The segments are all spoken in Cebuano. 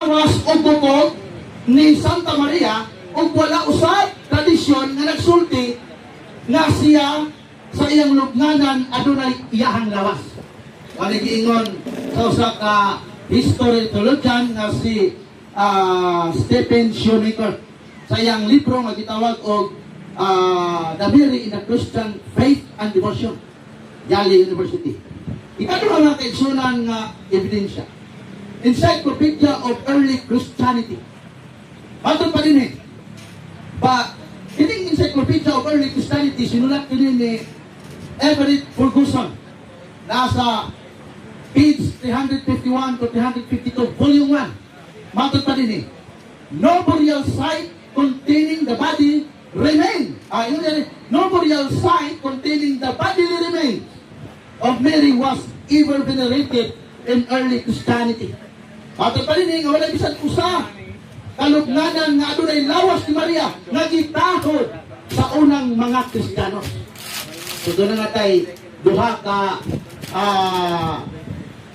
Lawas o bukog ni Santa Maria ug wala usab tradisyon nga nagsulti nga siya sa iyang lubnganan adunay iyahang lawas. Wala giingon sa usa ka history theologian nga si Stephen Shoemaker sa iyang libro nga gitawag og The Mary in the Christian Faith and Devotion, Yale University. Ikaduha nga, kaigsunan, nga ebidensya, Encyclopedia of Early Christianity. Matod pa din eh. Pa, kining Encyclopedia of Early Christianity, sinulat kini ni Everett Ferguson. Nasa page 351 to 352, volume 1. Matod pa din eh. No burial site containing the body remain. Ah, yun yan. No burial site containing the bodily remains of Mary was ever venerated in early Christianity. Matod pa din eh, nga wala bisan usa kalubnganan nga adunay lawas ni Maria nga gitahod sa unang mga Kristiyano. So doon na natay duha ka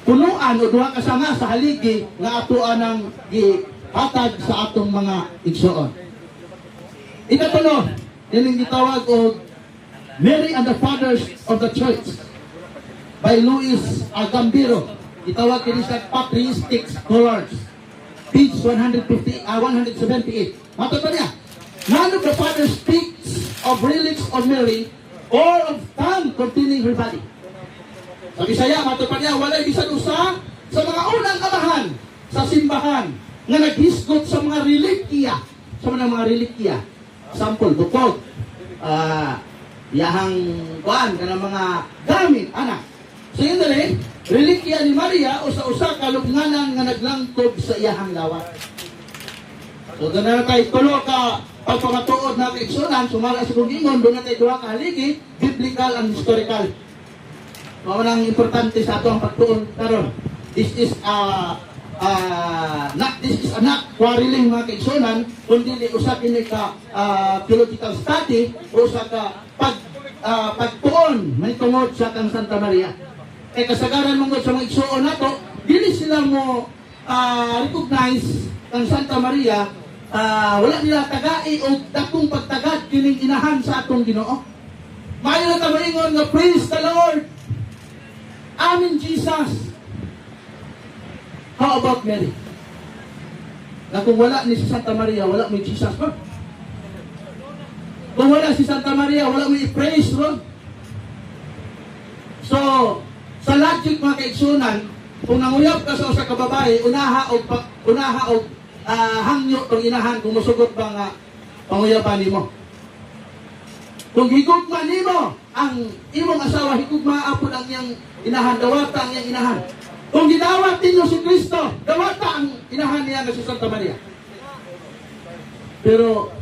punuan o duha ka sanga sa haligi nga ato anang gihatag sa atong mga igsoon. Ikatulo, kining gitawag og Mary and the Fathers of the Church by Louis Gambiro. Gitawag kini sa Patristic Scholars. Page 150, 178. Matod pa niya? None of the fathers speaks of relics of Mary or of tomb containing her body. Sa Bisaya, matod pa niya, walay bisan usa sa mga unang amahan sa simbahan nga naghisgot sa mga relikya, sa mga relikya. Sample, bukog, yahang kuan, kanang mga gamit, ana. So yun na rin, relikya ni Maria o sa usa ka lubnganan nga naglangkob sa iyahang lawas. So doon na tayo tulo ka pagpamatuod na kaigsunan, sumala sa kong ingon, doon na tayo duha ka haligi, biblical and historical. Mao nang importante sa ato ang pagtuon karon. This is not this is a not quarreling, mga kaigsunan, kundi usa kini ka theological study o usa ka pagtuon may tungod sa kang Santa Maria. Kay kasagaran mong sa mga igsuon nato, dili sila mo recognize kang Santa Maria, wala nila tagai o dakong pagtagad kining inahan sa atong Ginoo. Maayo na ta moingon nga praise the Lord. Amen, Jesus. How about Mary? Na kung wala ni si Santa Maria, wala mo Jesus ron. Kung wala si Santa Maria, wala mo i-praise ron. So, sa logic, mga kaigsunan, kung nanguyab ka sa usa ka babae, unaha og hangyo tong inahan kung musugot ba nga panguyaban nimo. Kung higugma nimo ang imong asawa, higugma apod ang iyang inahan, dawata ang iyang inahan. Kung gidawat ninyo si Kristo, dawata ang inahan niya nga si Santa Maria. Pero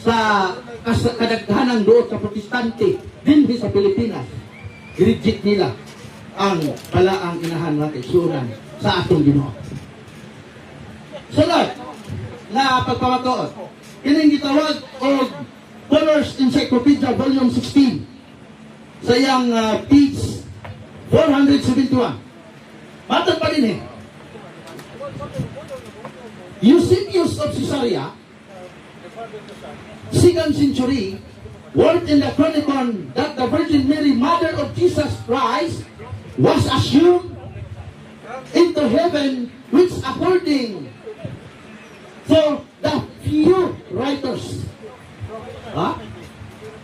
sa kadaghanang duot sa Protestante dinhi sa Pilipinas, reject nila ang balaang inahan, mga kaigsunan, sa atong Ginoo. Sunod na pagpamatuod, kining gitawag og Fuller's Encyclopedia Volume 16 sa iyang page 471. Matod pa din eh. Eusebius of Caesarea, second century, wrote in the Chronicon that the Virgin Mary, mother of Jesus Christ, was assumed into heaven, which according to the few writers. Ha?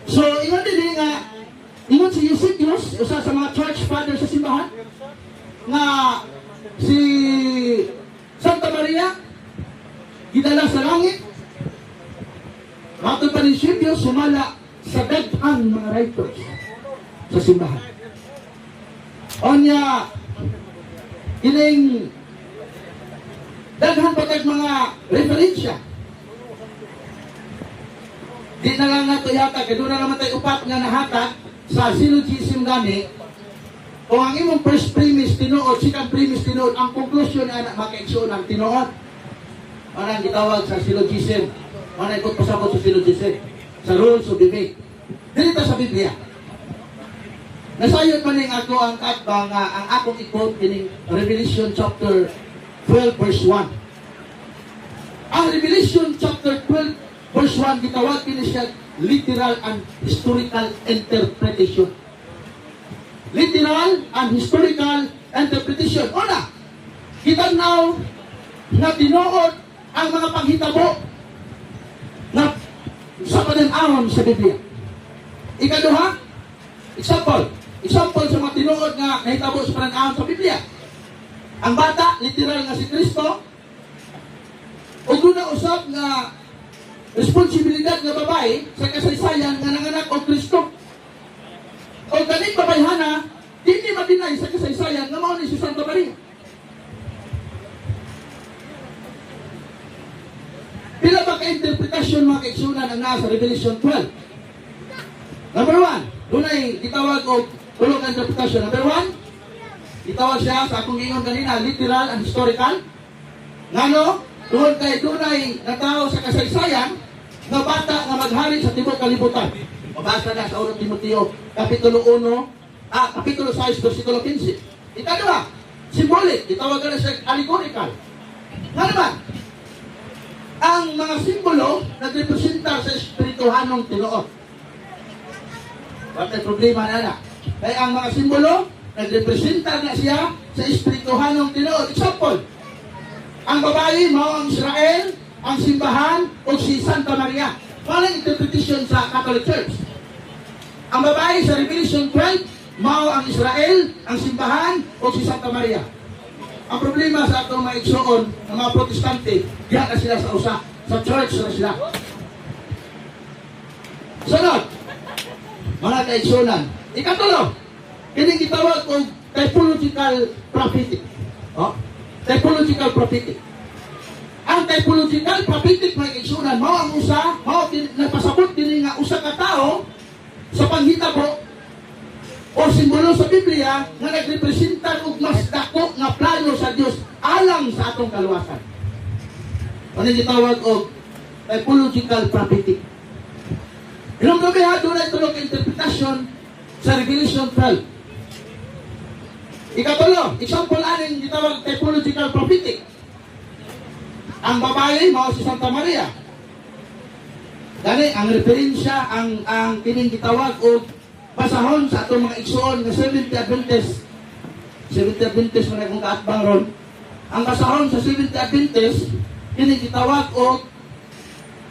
So, ingon din eh nga, ingon si Eusebius, usa sa mga church father sa simbahan, nga si Santa Maria, gidala sa langit. Matod pa ni Eusebius, sumala sa daghang mga writers sa simbahan. Onya, kining daghan pa tag mga referensya. Di na lang nato ihatag, kay doon na naman tayo upat nga nahatag sa syllogism gani. Kung ang imong first premise tinuod, second premise tinuod, ang conclusion na anak makaigsoon ang tinuod. Ano ang gitawag sa syllogism? Ano ikot pasabot sa syllogism? Sa rules of debate. Dito sa Biblia. Nasayod man ning ako ang katbang nga ang akong ikot kining Revelation chapter 12 verse 1. Ang Revelation chapter 12 verse 1, gitawag kini siya literal and historical interpretation. Literal and historical interpretation. Una, kita now nga tinuod ang mga panghitabo na sa panan-awon sa Biblia. Ikaduha, example, example sa mga tinuod nga nahitabo sa panan-awon sa Biblia. Ang bata, literal nga si Kristo, ug duna usab nga responsibilidad nga babae sa kasaysayan nga nanganak og Kristo. O kaning babayhana, dili ma-deny sa kasaysayan nga mao ni si Santa Maria. Pila ba ka interpretasyon, mga kaigsunan, ang nasa Revelation 12? Number one, dunay gitawag og tulo ka interpretasyon. Number one, gitawag siya sa akong giingon kanina, literal and historical. Ngano? Tungod kay dunay natawo sa kasaysayan nga bata nga maghari sa tibuok kalibutan. Mabasa na sa 1 Timoteo kapitulo 1, kapitulo 6 versikulo 15. Ikaduha, symbolic, gitawag na siya allegorical. Nga naman, ang mga simbolo nagrepresenta sa espirituhanong tinuod. Wala problema na na. Kaya ang mga simbolo, nagrepresenta na siya sa espirituhanong tinuod. Example, ang babae, mao ang Israel, ang simbahan, o si Santa Maria. Walang interpretation sa Catholic Church. Ang babae sa Revelation 12, mao ang Israel, ang simbahan, o si Santa Maria. Ang problema sa atong mga igsoon, ng mga Protestante, diyan na sila sa usa, sa church na sila. Sunod, mga kaigsunan. Ikatulo, kining gitawag og typological prophetic. Oh? Typological prophetic. Ang typological prophetic, mga kaigsunan, mao ang usa, mao nagpasabot kini nga usa ka tawo sa panghitabo o simbolo sa Biblia nga nagrepresentar og mas dako nga plano sa Dios alang sa atong kaluwasan. Ano gitawag og typological prophetic. Hinumdumi ha, dunay tulo ka interpretasyon sa Revelation 12. Ikatulo, example aning gitawag typological prophetic. Ang babae mao si Santa Maria. Gani ang referensya ang kining gitawag og basahon sa atong mga igsoon nga Seventh Adventist. Seventh Adventist man akong kaatbang ron. Ang basahon sa Seventh Adventist kini gitawag og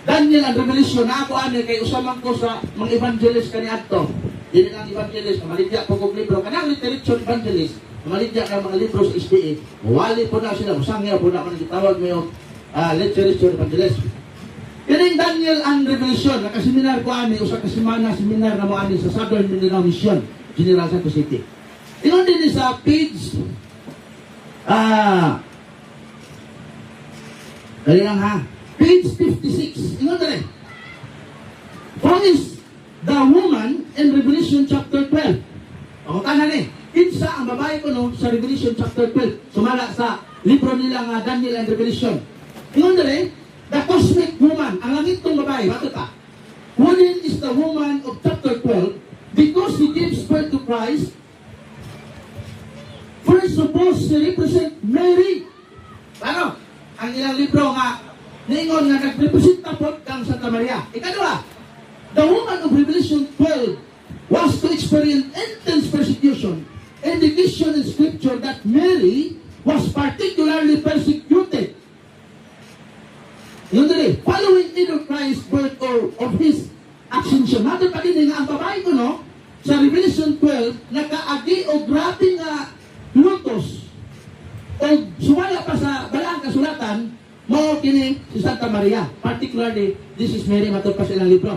Daniel and Revelation na ako ani kay usa man ko sa mga evangelist kaniadto. Dili lang evangelist, maligya po kog libro. Kanang literature evangelist, maligya ka mga libro sa SDA. Wali po na sila, musangya po na man gitawag mo literature evangelist. Kining Daniel and Revelation, nakaseminar ko ani, usa ka semana seminar na mo ani sa Southern Mindanao Mission, General Santos City. Ingon din sa page dali lang ha. Page 56. Ingon din. Who is the woman in Revelation chapter 12? O tanan ni. Kinsa ang babae ko no sa Revelation chapter 12? Sumala sa libro nila nga Daniel and Revelation. Ingon din, the cosmic woman, ang langit tong babae, bato ta. Who then is the woman of chapter 12? Because he gives birth to Christ, first supposed to represent Mary. Ano? Ang ilang libro nga ningon nga nagrepresenta po kang Santa Maria. Ikaduha, the woman of Revelation 12 was to experience intense persecution, indication in Scripture that Mary was particularly persecuted. Yun dali, following either Christ's birth or of his ascension. Natin pa din nga ang babae ko, no, sa Revelation 12, nakaagi o grabe nga lutos o sumala pa sa balaang kasulatan, mao kini si Santa Maria. Particularly, this is Mary, matod pa sa ilang libro.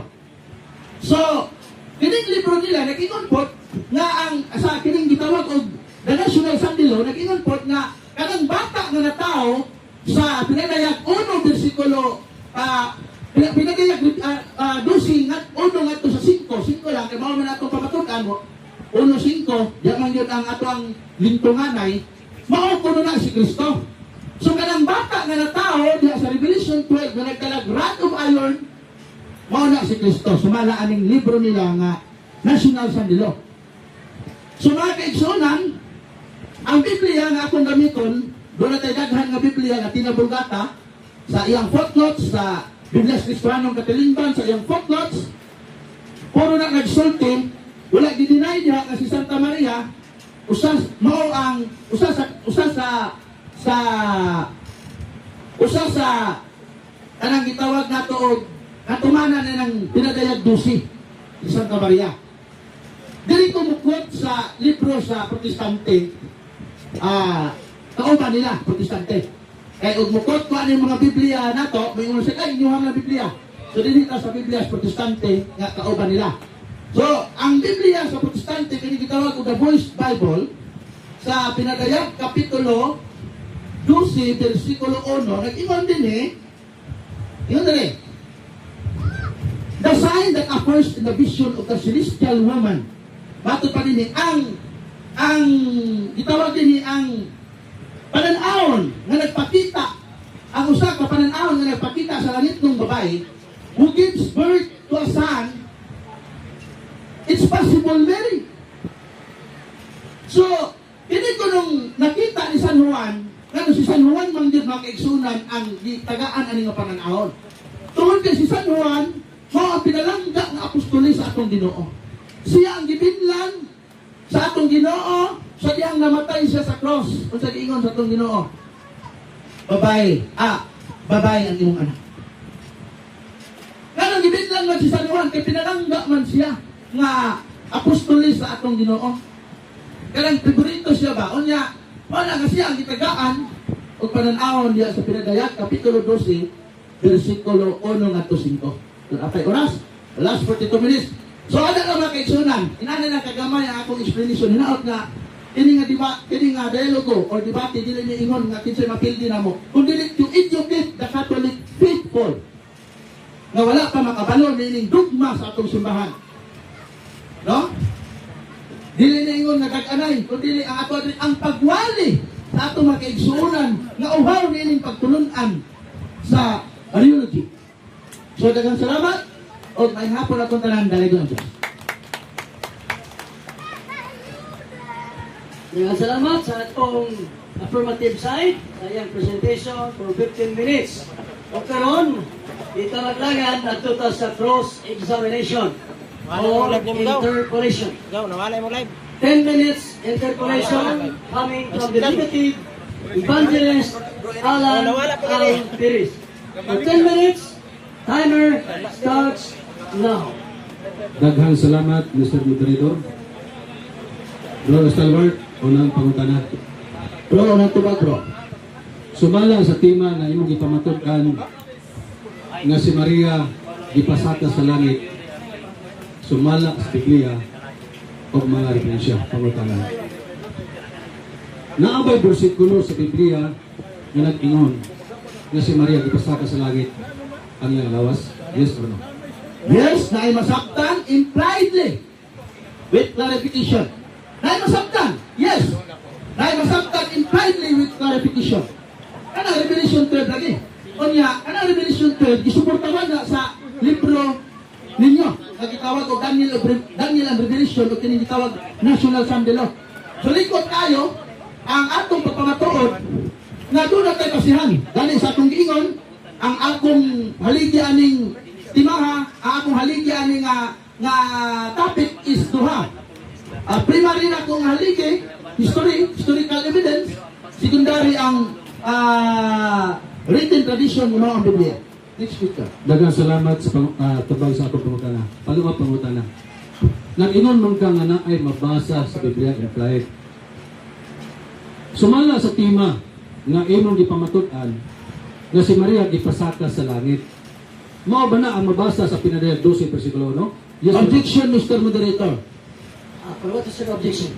So, kining libro nila, nag-ingon po nga ang sa kining gitawag og the National Sunday Law, nag-ingon po nga kanang bata nga natao sa pinadayag 1 versikulo pinadayag 12 nga 1 ngadto sa 5, 5 lang kay mao man atong pamatud-an mo 1 5, di man yun ang ato ang lintunganay, mao kuno na si Kristo. So kanang bata nga natao diha sa Revelation 12 nga nagdalag rod of iron, mao na si Kristo sumala aning libro nila nga National Sunday Law. So mga kaigsunan, ang Biblia nga akong gamiton, doon na tayo daghan nga Biblia nga tinabulgata, Sa iyang footnotes sa Biblia Kristiyanong Katilingban, sa iyang footnotes, puro na nagsulti, wala gi-deny niya nga si Santa Maria usa mao ang usa sa kanang gitawag nato og katumanan na ng Pinadayag 12, si Santa Maria. Dili ko mukot sa libro sa Protestante, kauban nila Protestante. Kay og mukot ko ani mga Biblia nato, may ingon sila, "Ay, inyuhang na Biblia." So dili ta sa Biblia sa Protestante nga kauban nila. So, ang Biblia sa Protestante kini gitawag og The Voice Bible, sa Pinadayag kapitulo 12 versikulo 1, nag-ingon din eh. Ingon din eh. "The sign that appears in the vision of the celestial woman." Matod pa din eh, ang gitawag din eh, ang panan-awon nga nagpakita, ang usa ka panan-awon nga nagpakita sa langit ng babae who gives birth to a son, it's possible Mary. So, kini ko nung nakita ni San Juan, ngano si San Juan man gyud, mga kaigsunan, ang gitagaan ani nga panan-awon? Tungod kay si San Juan, mao ang pinalangga nga apostoles sa atong Ginoo. Siya ang gibinlan sa atong Ginoo sa dihang namatay siya sa cross. Unsa giingon sa atong Ginoo? "Babae, babae ang imong anak." Nganong gibinlan man si San Juan? Kay pinalangga man siya nga apostoles sa atong Ginoo. Kanang favorito siya ba? Unya, wala nga siya ang gitagaan og panan-awon diya sa Pinadayag kapitulo 12 versikulo 1 ngadto 5. Doon apay oras, last 42 minutes. So ada lang, mga kaigsunan, inana na kagamay ang akong explanation. Hinaot nga kini nga diba, kini nga dialogo or debate dili ni ingon nga kinsay mapildi namo. Kun dili to educate the Catholic faithful nga wala pa makabalo niining dugma sa atong simbahan. No? Dili na ingon nga dag-anay, kun dili ang ato ang pagwali sa atong mga kaigsuonan nga uhaw niining pagtulun-an sa Mariology. So daghang salamat ug maayong hapon atong tanan, daligon ang Diyos. Maraming salamat sa atong affirmative side sa iyang presentation for 15 minutes. O karon, itaraglangan adto ta sa cross-examination or interpolation. Gaw, nawala mo live. 10 minutes interpolation coming from the negative, Evangelist Alan Al Perez. For 10 minutes, timer starts now. Daghang salamat, Mr. Moderator. Bro Stalwart, unang pangutana. Bro, unang tubag, bro. Sumala sa tema nga imong gipamatud-an nga si Maria gipasaka sa langit, sumala sa Biblia o mga referensya, pangutana. Naa bay bersikulo sa Biblia nga nag-ingon nga si Maria gipasaka sa langit ang iyang lawas? Yes or no? Yes, naay masaktan impliedly with clarification. Naay masaktan. Yes. Naay masaktan impliedly with clarification. Kana Revelation 12 lagi. Unya, kana Revelation 12 gisuportahan na sa libro ninyo nga gitawag og Daniel and Revelation o kini gitawag National Sunday Law. So likot kayo ang atong pagpamatuod nga doon na tayo basihan. Gani sa atong giingon, ang akong haligi aning timaha, ang akong haligi aning nga topic is duha. Primary na akong haligi, history, historical evidence, secondary ang written tradition mo ang Biblia. Next picture. Daghang salamat sa tubag sa akong pangutana. Follow-up pangutana. Nag-ingon man ka nga naay mabasa sa Biblia implied. Sumala sa tema nga imong gipamatud-an nga si Maria gipasaka sa langit, mao ba na ang mabasa sa Pinadayag 12 versikulo 1? Yes or no? Objection, Mr. Moderator. For what is your objection?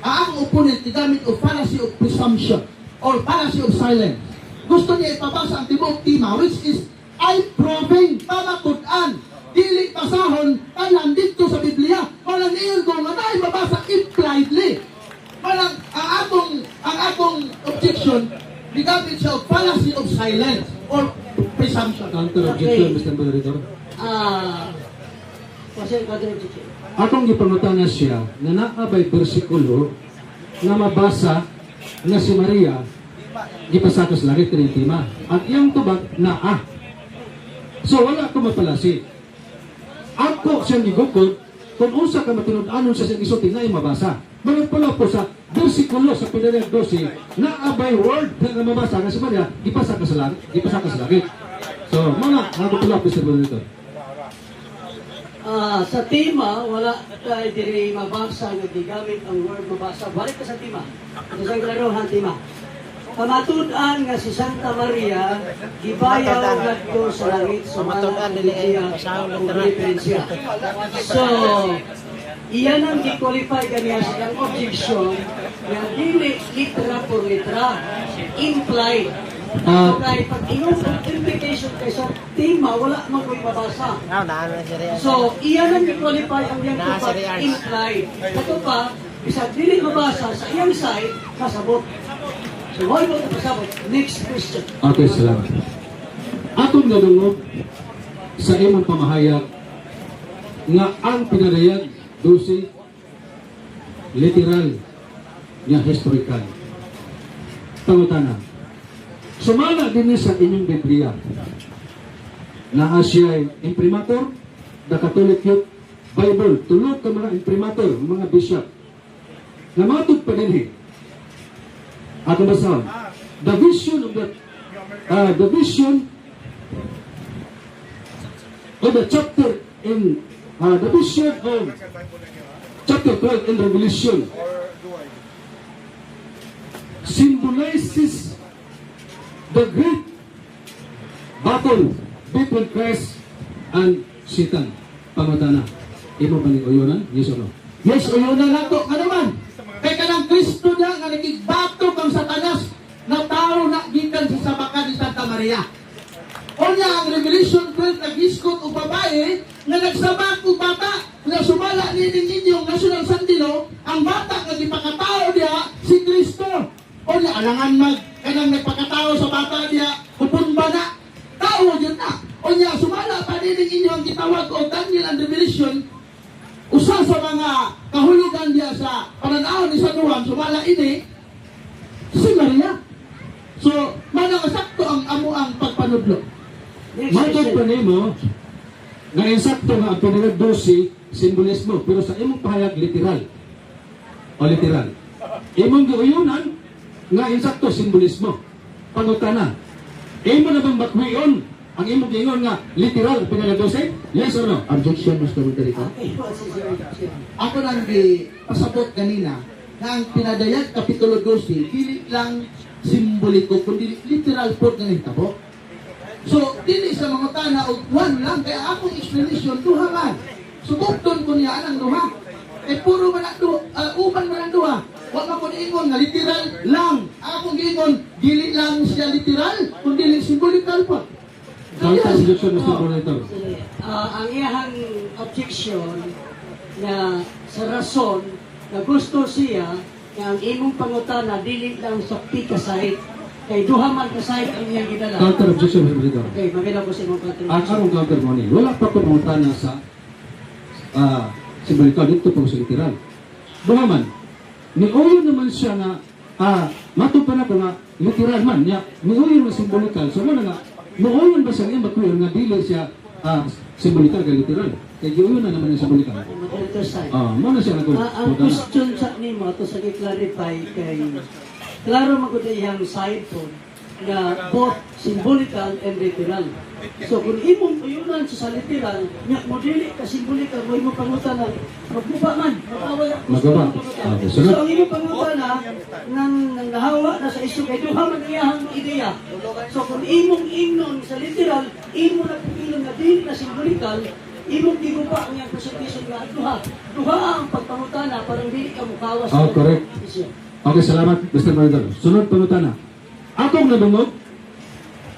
Ang akong opponent gigamit og fallacy of presumption or fallacy of silence. Gusto niya ipabasa ang tibuok tema, which is I proving, pamatud-an. Dili basahon tanan dito sa Biblia. Walang iyon ko nga naay mabasa impliedly. Walang ang akong objection, gigamit siya og fallacy of silence or presumption. Counter objection, Mr. Moderator. What's your counter objection? Akong gipangutana siya nga naa bay bersikulo nga mabasa nga si Maria Gipasaka sa langit kini tema. Ang iyang tubag naa. So wala ko mapalasi. Ako siyang gigukod kung unsa ka matinud-anon sa siyang isulti na mabasa. Mga pala po sa versikulo sa Pinadayag 12 naa bay word nga mabasa nga si Maria gipasaka sa langit, gipasaka sa langit. So, mga ako pala po sa dito. Sa tema, wala tayo diri mabasa nga gigamit ang word mabasa. Balik ka sa tema. Ito sa klarohan tema. Pamatud-an nga si Santa Maria gibayaw ngadto sa langit sumala Pamatud-an, dili ay Biblia basahon ug lang tanan. referensya. So, iyan ang gi-qualify ganiya sa iyang objection nga dili litra por litra, implied. So, kay pag ingon og implication kay sa tema, wala man ko'y mabasa. Now, naan na si Rian. So, iyan ang i-qualify ang iyang Naa tupad si Rian. implied. Ito pa, bisag dili mabasa sa iyang side, kasabot. So, why mo kasabot? Next question. Okay, salamat. Atong nadungog sa imong pamahayag nga ang Pinadayag 12 literal nga historical. Pangutana. Sumala din sa inyong Biblia naa siya imprimatur, the Catholic Youth Bible, tulo ka mga imprimatur, mga bishop. Na matod pa dinhi. Ato basahon. The vision of the chapter in the vision of chapter 12 in Revelation symbolizes the great battle between Christ and Satan. Pangutana, imo ba ning uyunan? Yes or no? Yes, uyunan nato. Ano man? Kay kanang Kristo niya nga nakigbato kang Satanas na tao na gikan sa sabakan ni Santa Maria. Unya ang Revelation 12 naghiskot og babae nga nagsabak og bata nga sumala ni inyong National Sandino, ang bata nga gipakatao diha si Kristo. Unya alangan mag kanang nagpakatao sa bata diha upon ba na tao gyud na. Unya sumala pa din inyo ang gitawag og Daniel and Revelation, usa sa mga kahulugan diya sa pananaw ni San Juan, sumala ini si Maria. So, manang sakto ang amo ang pagpanudlo. Next Matod pa question. nimo nga insakto nga ang Pinadayag 12 simbolismo, pero sa imong pahayag literal. O literal. Imong giuyunan nga insakto simbolismo. Pangutana, imo na bang bakwion ang imong giingon nga literal ang Pinadayag 12? Yes or no? Objection, Mr. Moderator. Okay, what's his objection? Ako nang gi pasabot kanina na ang Pinadayag Kapitulo 12 dili lang simboliko kundi literal po nga nahitabo. So, dili sa mga tana og one lang kaya akong explanation duha man. Subukton ko niya anang duha. Eh puro man ang duha, uban man ang duha. Wa man ko niingon nga literal lang. Akong giingon dili lang siya literal kundi symbolical pa. Counter objection, Mr. Moderator. Sige. Ang iyahang objection na sa rason na gusto siya nga ang imong pangutana dili lang sa pika side kay duha man ka side ang iyang gidala. Counter objection, Mr. Moderator. Okay, maganda ko sa imong counter Ang objection. karong counter mo ni, wala pa ko mangutana sa symbolical, dito po sa literal. Duha man, niuyon naman siya nga, matod pa na ko nga, literal man, niya, niuyon nga symbolical, so mo na nga, muuyon ba siya nga makuyon nga dili siya symbolical kay literal? Kay giuyon na naman yung symbolical. Moderator side. Mo na siya nga Ang question sa nimo ato sa gi-clarify kay klaro man gud iyang side po nga both symbolical and literal. So kung imong uyunan sa literal, nya mo dili ka symbolical mo imong pangutana, magguba man, mag-away ako sa Magguba. imong pangutana. Okay, sunod. So ang imong pangutana nang nahawa na sa isu kay duha man iyahang ideya. So kung imong ingnon sa literal, imo na pipilon nga dili na symbolical, imong giguba ang iyang presentation nga duha. Duha ang pagpangutana parang dili ka mukawas. Oh, correct. Issue. Okay, salamat, Mr. Moderator. Sunod pangutana. Atong nadungog,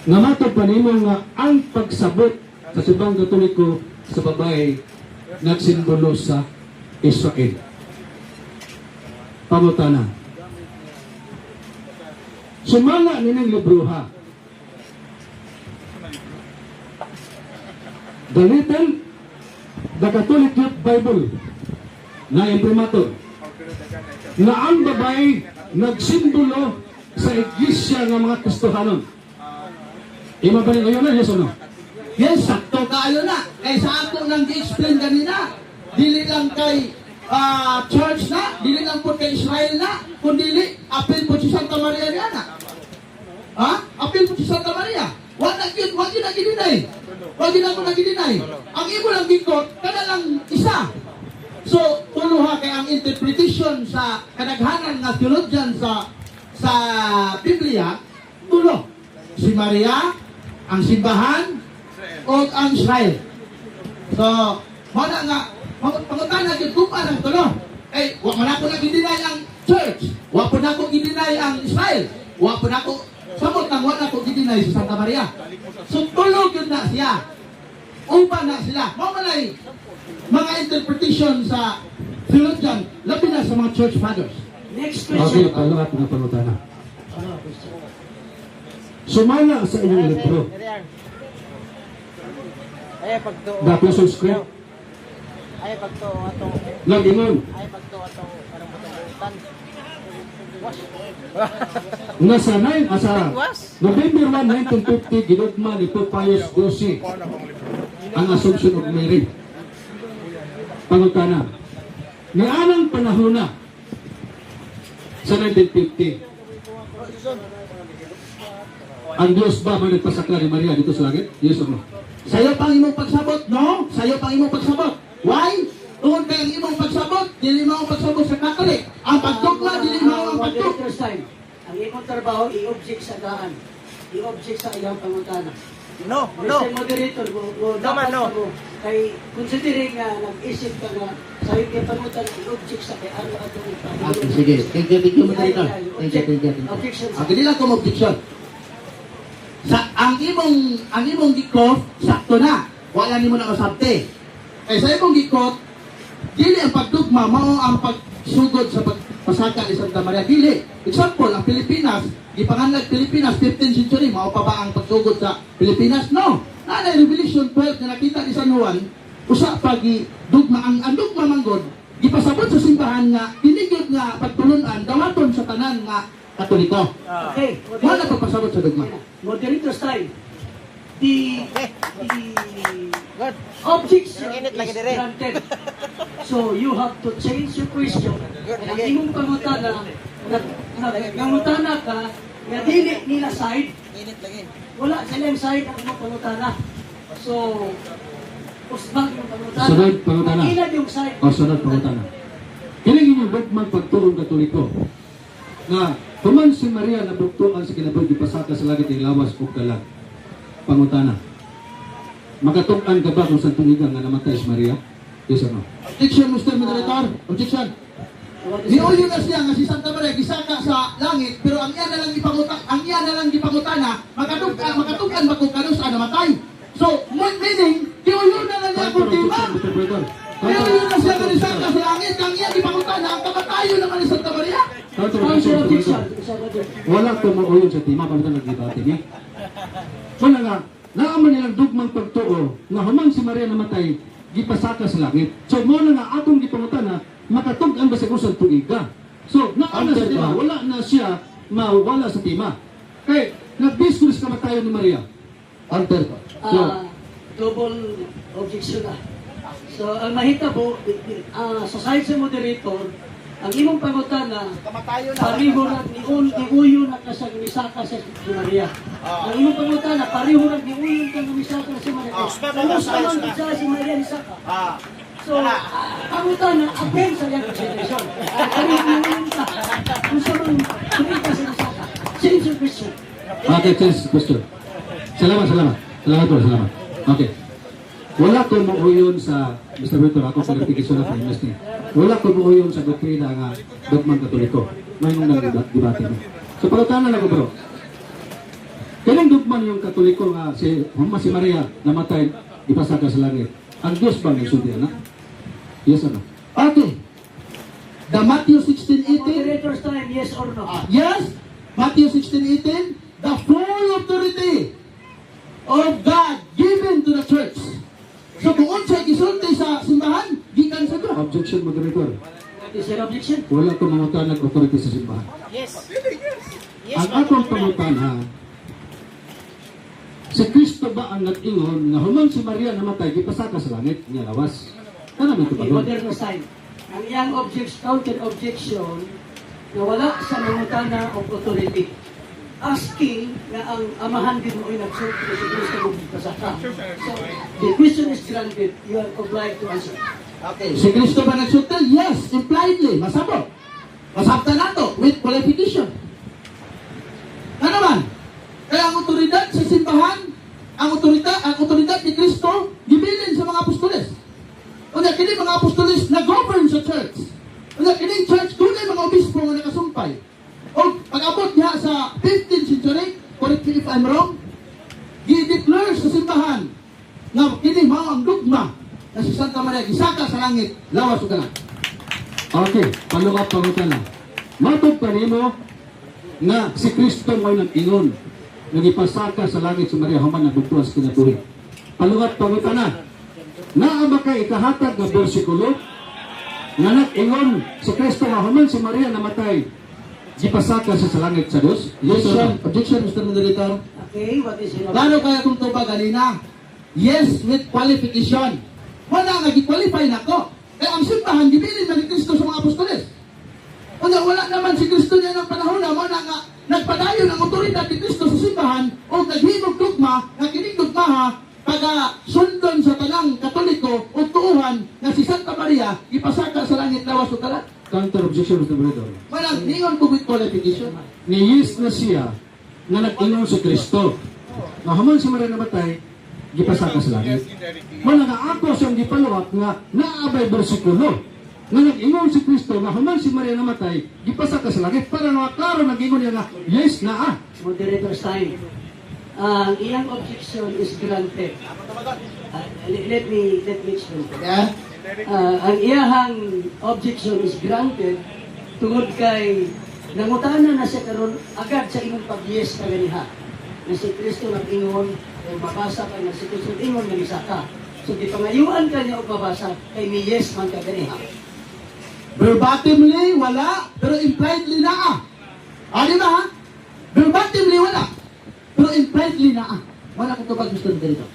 nga matod pa nimo nga ang pagsabot sa Simbang Katoliko sa babae nagsimbolo sa Israel. Pangutana. Sumala nining libroha. The Little, the Catholic Youth Bible na imprimatur na ang babae nagsimbolo sa iglesia nga mga Kristohanon. Imo ba ni na, yes or no? Yes, sakto kaayo na. Kay sa ako nang gi-explain ganina, dili lang kay church na, dili lang po kay Israel na, kun dili apil po si Santa Maria niya na. Ha? Apil po si Santa Maria. Wa na gyud, wa gyud na gi-deny. Wa gyud ako nagi-deny. Ang imo lang gi-quote kana lang isa. So, tuluha kay ang interpretation sa kadaghanan nga theologian sa Biblia, tulo. Si Maria, ang simbahan, o ang Israel. So, mao na nga pangutana gyud kung ang tulo. Eh, wa man ako nag-deny ang church. Wa po nako gi-deny ang Israel. Wa po nako samot nang wa nako gi-deny si Santa Maria. So tulo gyud na siya. Uban na sila. Mao man ay mga interpretation sa theologian, labi na sa mga church fathers. Next Okay, question. follow up na pangutana. Ano, question? Sumala sa inyong libro, Ay, pagtuo. The Apostles' Creed, Ay, pagtuo atong nag-ingon ay, pagtuo atong anong butang-butan. nga sa 9 sa November 1, 1950, ginugma ni Pope Pius XII ang Assumption of Mary. Pangutana, nianang panahon na sa 1950, ang Diyos ba may nagpasakla ni Maria dito sa langit? Yes or no? Sayo pang imong pagsabot, no? Sayo pang imong pagsabot. Why? Tungod kay ang imong pagsabot, dili mao ang pagsabot sa Catholic. Ang pagdugma, dili mao ang pagdugma. Moderator's time. Ang imong trabaho, i-object sa daan. I-object sa iyang pangutana. No, no. Mr. Moderator, go No man, dapat no. mo, kay considering nga nag-isip ka nga sa iyong pangutana, i-object sa kay ano atong Okay, sige. Thank you, moderator. Thank you, thank you, thank you. Objection. Okay, dili lang ko objection. Sa ang imong gi-quote, sakto na. Wala nimo na usabte. Kay sa imong gi-quote, dili ang pagdugma mao ang pagsugod sa pagpasaka ni Santa Maria. Dili. Example, ang Pilipinas, gipanganlag Pilipinas 15th century, mao pa ba ang pagsugod sa Pilipinas? No. Naanay Revelation 12 na nakita ni San Juan, usa pa gi dugma ang dugma manggod gipasabot sa simbahan nga dinigod nga pagtulunan dawaton sa tanan nga Katoliko. Okay. Wala pagpasabot sa dugma. Moderator's time. The Good. objection Init is lagi dire. granted. So you have to change your question. Good, Ang lagi. imong pangutana, nangutana ka, nga dili nila side, Init lagi. wala silang side ang imong pangutana. So, usbang yung pangutana. Sunod, pangutana. Ilan yung side? O sunod pangutana. Kining inyong dogmang pagtuong Katoliko nga human si Maria nabugtuan sa kinabuhi, gipasaka sa langit ang lawas ug kalag. Pangutana. Makatug-an ka ba kung sa tuiga nga namatay si Maria? Yes or no? Objection, Mr. Moderator. Objection. Niuyo na siya nga si Santa Maria gisaka sa langit, pero ang iya na lang ipanguta, ang iya na lang gipangutana, makatug-an ba kung kanus namatay. So, meaning, giuyo na lang niya kung tema. Mr. Moderator. Giuyo na siya nga nisaka sa langit, ang iya gipangutana, ang kamatayon naman ni Santa Maria. Counter Counter objection, objection. Mr. Wala tumuuyon sa tema, paano nagdebate niya? Wala nga, naaman nilang dugmang pagtuo nga human si Maria namatay, gipasaka sa langit. So mo na nga atong gipangutana, makatug-an ba sa usang tuiga? So naa na sa tema, wala na siya mawala sa tema. Kay nag-discourse kamatayon ni Maria. Counter ko. Ah, double objection na. So, ang mahitabo, sa side sa moderator, ang imong pangutana, Kamatayo na. pareho na niuyo na ka sa misaka sa si Maria. Ang imong pangutana, pareho na niuyo ka nga misaka si Maria. Ah, usba ba, Ano usba, sa man usba. sa si Maria nisaka? So, Wala. pangutana, against sa iyang presentation. Pareho niuyo ka. Kung sa man kumita sa misaka. Change your question. Okay, change question. Salamat, salamat. Salamat po, salamat. Okay. Wala ko muuyon sa, Mr. Victor, ako clarification na premise ni. Wala ko muuyon sa doktrina nga dogmang Katoliko. May nung nagdebate ni. So pangutana na ko, bro. Kailang dugman yung Katoliko nga si Mama si Maria namatay, ipasaka sa langit? Ang Diyos ba may sulti ana? Yes or no? Okay. The Matthew 16:18. Moderator's time, yes or no? Yes, Matthew 16:18, the full authority of God given to the church. So kung unsay gisulti sa simbahan, gikan sa Diyos. Objection, moderator. Is there objection? Wala ko mangutan ng authority sa simbahan. Yes. Ang akong pangutana, si Kristo ba ang nag-ingon nga human si Maria namatay, gipasaka sa langit nga lawas? Kana man Okay, tubagon. moderno style. Ang iyang objects, counter objection, na wala sa mangutana of authority. Asking nga ang amahan din mo ay nagsulti si Kristo mo pasaka. So, the question is granted. You are obliged to answer. Okay. Si Kristo ba nagsulti? Yes, impliedly. Masabot. Masabta nato with qualification. Ano man? Kaya ang otoridad sa simbahan, ang otoridad ni Kristo, gibilin sa mga apostoles. Unya kini mga apostoles na govern sa church. Unya kini church dunay mga obispo nga nakasumpay. O pag-abot niya sa 15th century, correct me if I'm wrong, gi-declare sa simbahan nga kini mao ang dogma na si Santa Maria gisaka sa langit lawas ug kalat. Okay, palungap pangutana. Matod pa nimo nga si Kristo mo nag-ingon nga gipasaka sa langit si Maria human nabugtuan sa kinabuhi. Palungap pangutana. Naa ba kay ikahatag nga bersikulo nga nag-ingon si Kristo nga human si Maria namatay, gipasaka siya sa langit sa Dios? Yes or Objection, no? objection, Mr. Moderator. Okay, what is your Klaro kaya kung tubag ganina. Yes, with qualification. Wala nga gi-qualify nako. Kaya ang simbahan gibilin man ni Kristo sa mga apostoles. Wala, wala naman si Kristo niya ng panahon na mo na nga nagpadayon ang otoridad ni Kristo sa simbahan o naghimog dogma nga kining dogmaha paga sundon sa tanang Katoliko o tuuhan nga si Santa Maria gipasaka sa langit lawas ug kalat. Counter objection, Mr. Moderator. Walang ningon ko with qualification. Ni yes na siya nga nag-ingon si Kristo nga human si Maria namatay, gipasaka sa langit. Wala nga ako siyang gipaluwat nga naabay bersikulo nga nag-ingon si Kristo nga human si Maria namatay, gipasaka sa langit, para nga klaro nag-ingon niya nga yes naa. Moderator's time. Ang iyang objection is granted. Let me explain. Yeah? Ang iyahang objection is granted tungod kay nangutana na siya karon agad sa imong pag-yes ka ganiha na si Kristo nag-ingon o mabasa ka na si Kristo nag-ingon nga misaka. So gipangayuan ka niya og mabasa kay ni yes man ka ganiha. Verbatimly, wala, pero impliedly naa. Ah, di ba ha? Verbatimly, wala. Pero impliedly naa. Wala ko tubag gusto dito.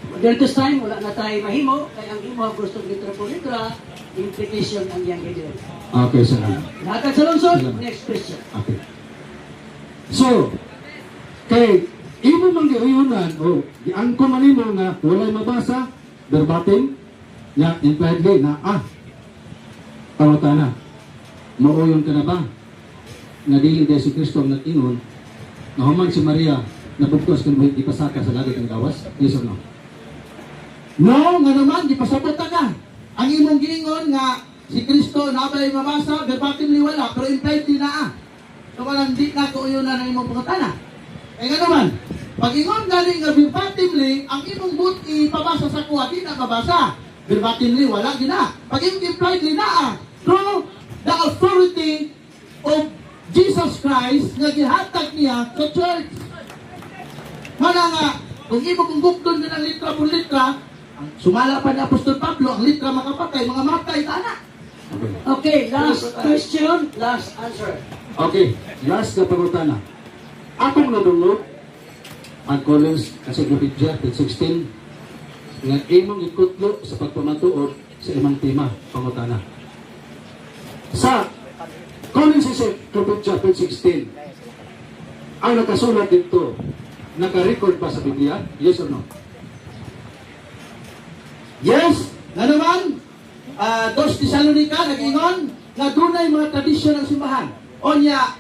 Moderator's time, wala na tayo mahimo kay ang imo gusto litra po litra implication ang iyang gideon. Okay, salamat. Hatag sa lungsod, Salamat. next question. Okay. So, kay imo man giuyunan o giangko man nimo nga walay mabasa verbatim nga impliedly na ah. Pangutana. Mauyon ka na ba nga dili dahil si Kristo ang nag-ingon nga human si Maria nabugtos kung ipasaka sa langit ang gawas? Yes or no? No, nga naman, di pasabot ta ka. Ang imong giingon nga si Kristo nabay mabasa, verbatimly wala, pero impliedly naa. So walang di na ko uyunan ang imong pangutana. Kaya nga naman, pag ingon gani nga verbatimly, ang imong but ipabasa sa kuha, di na mabasa. Verbatimly, wala gina. Pag imong impliedly naa, through the authority of Jesus Christ nga gihatag niya sa church. Mana nga, kung imo kung gugdon din ang litra por litra, ang sumala pa ni Apostol Pablo, ang litra makapatay, mga matay, tana. Okay. Okay, last question, last answer. Okay, last na pangutana. Akong nadungog ang Collins Encyclopedia, page 16, nga imong ikutlo sa pagpamatuod sa imong tema, pangutana. Sa Collins Encyclopedia, page 16, ang nakasulat dito, naka-record ba sa Biblia? Yes or no? Yes, nga naman, Dos Tesalonica, nag-ingon, nga dunay mga tradisyon ng simbahan. Onya,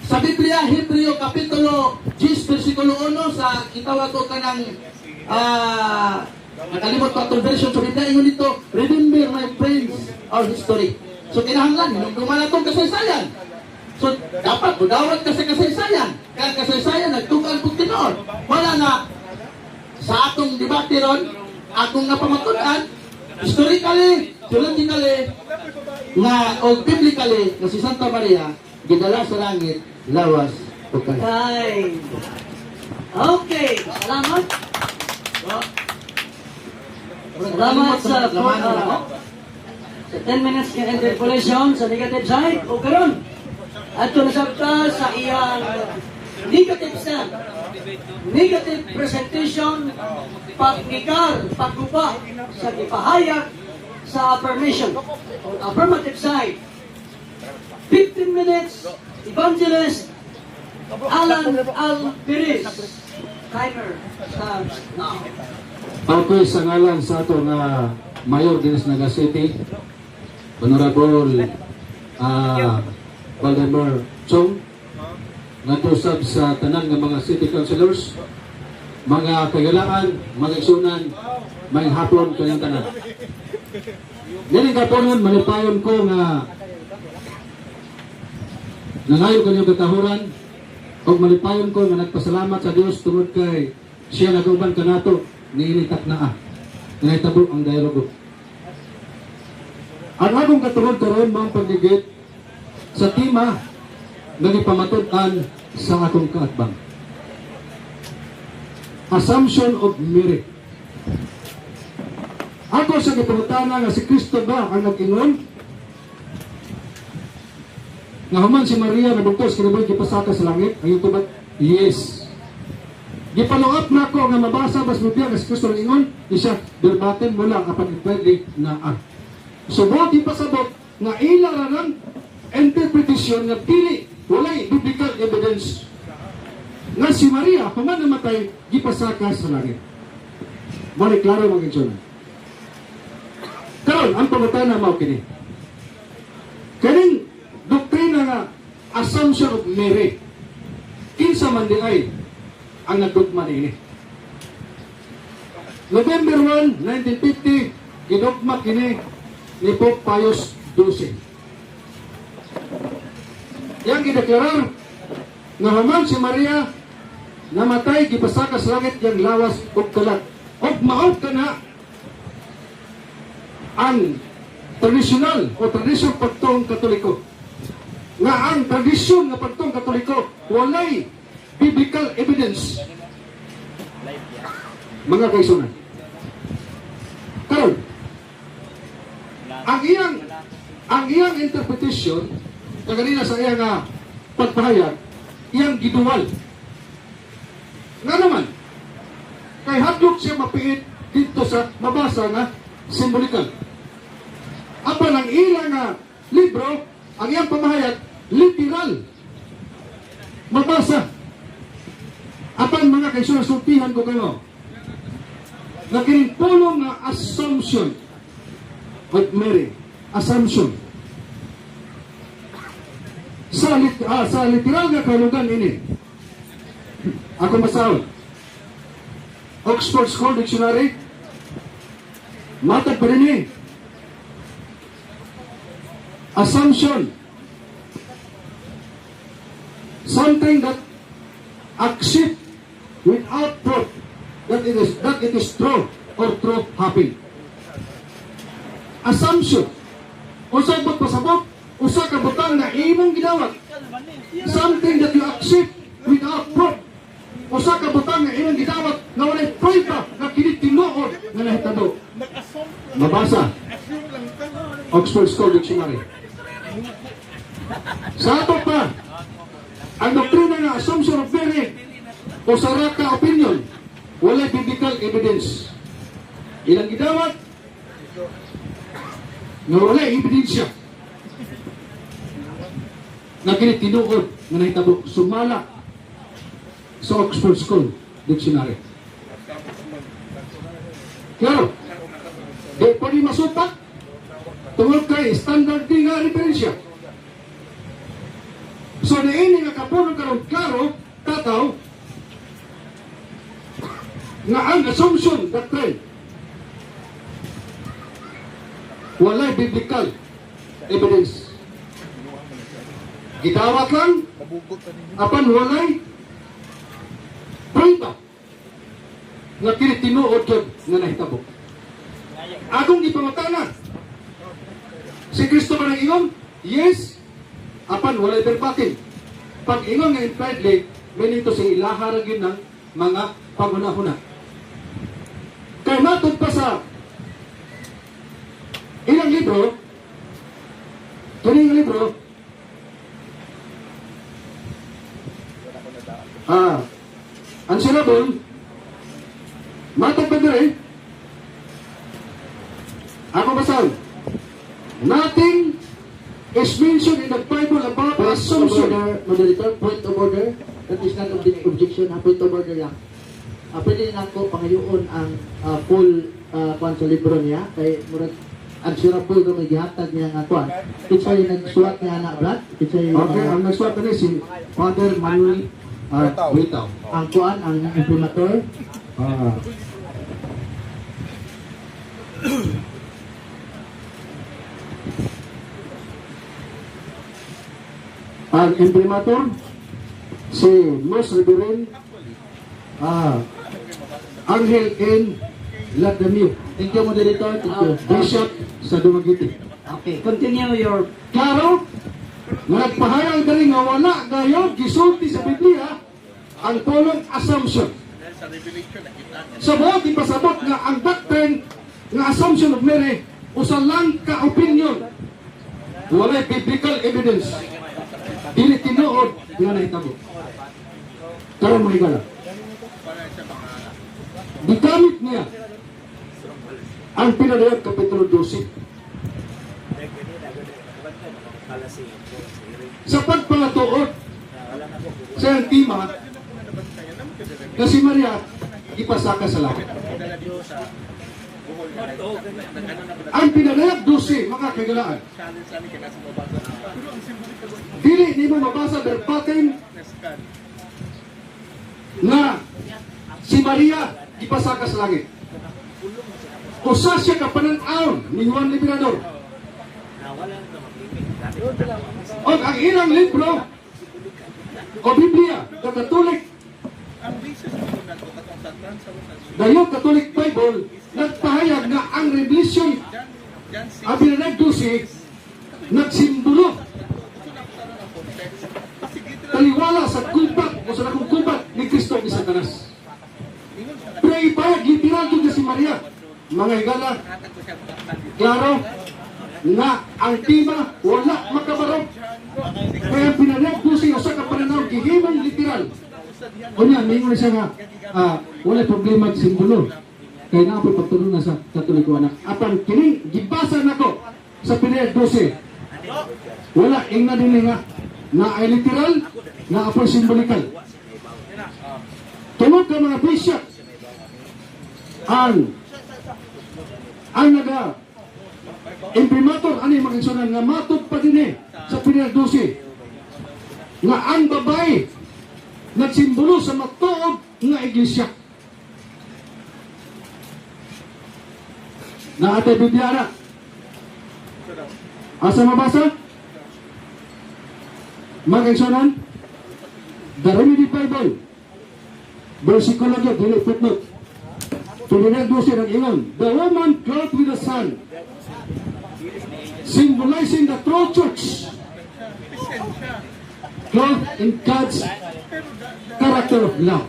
sa Biblia, Hebreo Kapitulo 10, versikulo 1, sa gitawag ko kanang, nakalimot ko atong version sa Biblia, ingon dito, "Remember, my friends, our history." So kinahanglan, hinumduman atong kasaysayan. So dapat budawat ka sa kasaysayan. Kaya ang kasaysayan, nagtukan po tinuod. Wala na, sa atong debate ron, akong napamatud-an, historically, theologically, nga o biblically, nga si Santa Maria, gidala sa langit, lawas o kalat. Time. Okay, salamat. Salamat sa 10 minutes nga interpolation sa negative side. O karon, Adto na sab ta sa iyang negative stand, negative presentation, pagnikar, pagguba sa gipahayag sa affirmation or affirmative side. 15 minutes, Evangelist Alan Alperis. Timer starts now. Okay, sa ngalan sa ato nga Mayor dinhi sa Naga City, Honorable Valdemar Chong, ngadto sab sa tanan nga mga city councilors, mga kagalaan, mga igsunan, maayong hapon kanyang tanan. Dili kaponon, malipayon ko nga nangayo kanyang katahuran ug malipayon ko nga nagpasalamat sa Dios tungod kay siya nag-uban kanato niini taknaa nga nahitabo ang dialogo. Ang akong katuhod karon mao ang pagligid sa tema nga gipamatud-an sa akong kaatbang. Assumption of Mary. Ako sa gipangutana nga si Kristo ba ang nag-ingon nga human si Maria nabugtos kinabuhi gipasaka sa langit? Ang iyong tubag, yes. Gi-follow up na ako nga mabasa bas Biblia nga si Kristo ang ingon, isa verbatim mo lang apan pwede na ah. So buot ipasabot nga ila ra ng interpretation nga dili, walay biblical evidence nga si Maria human namatay gipasaka sa langit. Mao ni klaro, mga igsoon. Karon ang pangutana mao kini. Kaning doktrina nga Assumption of Mary, kinsa man di ay ang nagdugma niini? November 1, 1950, gidugma kini ni Pope Pius XII. Yang gideklarar nga human si Maria namatay, gipasaka sa langit yang lawas ug kalat. Ug mao kana ang tradisyonal o tradisyon pagtuong Katoliko. Nga ang tradisyon nga pagtuong Katoliko walay biblical evidence. Mga kaigsunan. Karon, ang iyang interpretation kaganina sa iyang pagpahayag, iyang gidual. Nga naman, kay hadlok siya mapiit dito sa mabasa nga symbolical. Apan ang ilang nga libro, ang iyang pamahayag, literal. Mabasa. Apan mga kaigsunan, sultihan ko kayo na kining pulong nga Assumption of Mary, assumption. Sa literal nga kahulugan ini, ako masahol, Oxford School Dictionary, matag pa rin eh. Assumption. Something that accept without proof that it is true or true happen. Assumption. Usa ba pasabot? Usa ka butang na imong gidawat. Something that you accept without proof. Usa ka butang nga imong gidawat nga walay prueba nga kini tinuod nga nahitabo. Mabasa. Oxford School Dictionary. Sa ato pa, ang doktrina nga Assumption of Mary usa ra ka opinion, walay biblical evidence. Ilang gidawat nga walay ebidensya nga kini tinuod nga nahitabo sumala sa Oxford School Dictionary. Claro, di pwede masupak tungod kay standard di nga referensya. So niini nga kapuno karon klaro tataw nga ang assumption doctrine walay biblical evidence. Gidawat lang apan walay prueba nga kini tinuod gyud nga nahitabo. Akong gipangutana, si Kristo ba nag-ingon? Yes. Apan walay verbatim. Pag ingon nga impliedly, meaning to say ilaha ra gyud ng mga panghuna-huna. Kay matod pa sa ilang libro, kining libro, Answerable, matag pa diri, ako basahon. Nothing is mentioned in the Bible about Point of assumption. order, moderator, point of order. That is not objection, ha? Point of order lang. Pwede na ko pangayoon ang full kwan sa libro niya kay murag answerable do may gihatag niya nga kwan. Kinsay nagsuwat niya na, Brad? Kinsay Okay, ang nagsuwat ni si Father Manuel Buitaw. Ang kuan, ang imprimatur? Ah. Ang imprimatur si Most Reverend Angel N. Ladamio, Thank you, moderator. Thank you. Bishop sa Dumaguete. Okay, continue your Klaro, nga nagpahayag diri nga wala gayon gisulti sa Biblia ang pulong assumption. Sa buot ipasabot nga ang doctrine nga assumption of Mary usa lang ka opinion. Walay biblical evidence. Dili tinuod nga nahitabo. Karon, mga higala, gigamit niya ang Pinadayag Kapitulo 12 sa pagpangatuod sa iyang tema na si Maria ipasaka sa langit. Ang Pinadayag 12, mga kagalaan, dili nimo mabasa verbatim na si Maria ipasaka sa langit. Usa siya ka panan-awon ni Juan Liberador. O ang ilang libro o Biblia, the Catholic, the New Catholic Bible, nagpahayag na ang Revelation, ang Pinadayag 12, nagsimbolo taliwala sa gubat o sa dakong gubat ni Kristo ni Satanas. Pero ipahayag, literal jud na si Maria. Mga higala, klaro nga ang tema wala makabarog. Kaya ang Pinadayag 12 usa ka pananaw gihimong literal. Unya, mingon siya nga, wala problema sa simbolo. Kaya naa po'y pagtulong na sa Katoliko anak. Apan kining gibasa nako sa Pinadayag 12. Wala ingna dinhi nga na ay literal na apoy simbolikal. Tungod ka mga bishop ang naga imprimatur ani, mga igsuonan, nga matod pa dinhi sa Pinadayag 12 nga ang babae nagsimbolo sa matuod nga iglesia. Na ate Biblia na. Asa mabasa? Mga igsuonan, the Remedy Bible, versikulo gyud, dili footnote. Pinadayag 12 ng ingon, "The woman clothed with the sun, symbolizing the true church, clothed in God's character of love."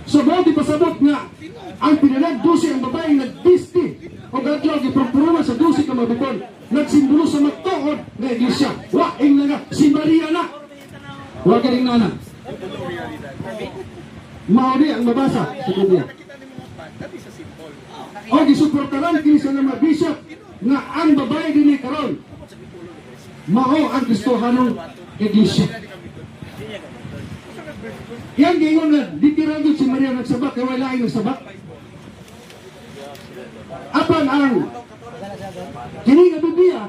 So, mao di pasabot nga ang Pinadayag 12, ang babaeng nagbisti o adlaw gipurupuruman sa 12 ka mga bukon, nagsimbolo sa matuod nga iglesia. Wa ing nga si Maria na. Wa galing na na. Mao ni ang mabasa sa Biblia. O gisuportaran kini sa mga bishop nga ang babae dinhi karon mao ang Kristohanong iglesia. Yan giingon nga literal gyud si Maria nagsabak kay wala laing nagsabak. Apan ang kini nga Biblia,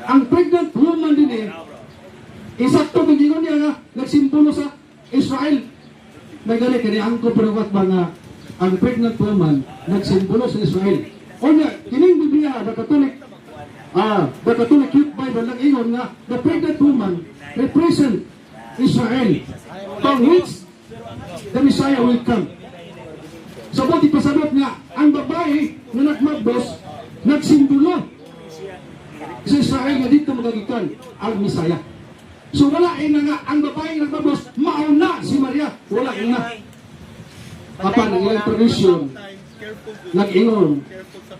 ang pregnant woman dinhi, isakto giingon niya nga nagsimbolo sa Israel. May gali kani ang ko pero ba nga ang pregnant woman nagsimbolo sa Israel. Unya kining Biblia, the Catholic Youth Bible lang ingon nga the pregnant woman represent Israel from which the Messiah will come. Sa buti pasabot nga ang babae nga nagmabos nagsimbolo sa Israel nga dito magagikan ang Messiah. So wala ina nga ang babae nga nagmabos mauna si Maria, wala ina. Apan ang ilang tradisyon nag-ingon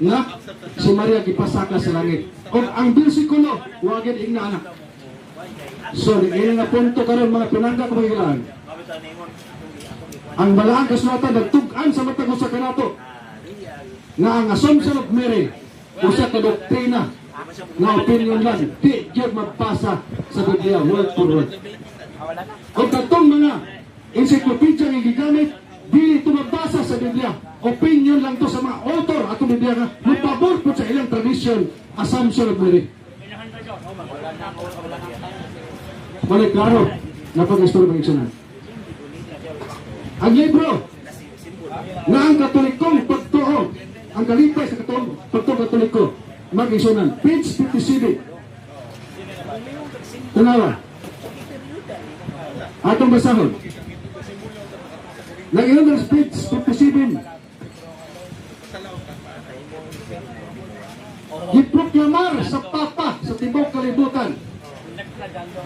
nga si Maria gipasaka sa langit. O ang bersikulo, wa gyud ingna anak. So, ini nga punto karon, mga pinangga ko mga, ang balaang kasulatan nagtug-an sa matag usa kanato nga ang Assumption of Mary usa ka doktrina nga opinion lang, di gyud mabasa sa Biblia word for word. Kung katong mga encyclopedia nga gigamit, dili ito mabasa sa Biblia. Opinion lang to sa mga author atong Biblia nga mapabor po sa ilang tradition, Assumption of Mary. Wala klaro na pag-istorya, mga igsuonan. Ang libro na ang Katolikong pagtuo, ang kalipay sa katong pagtuo Katoliko, mga igsuonan, page 57. Tanawa. Atong basahon. Nag-iyon ang page 57. Giproklamar sa Papa sa tibuok kalibutan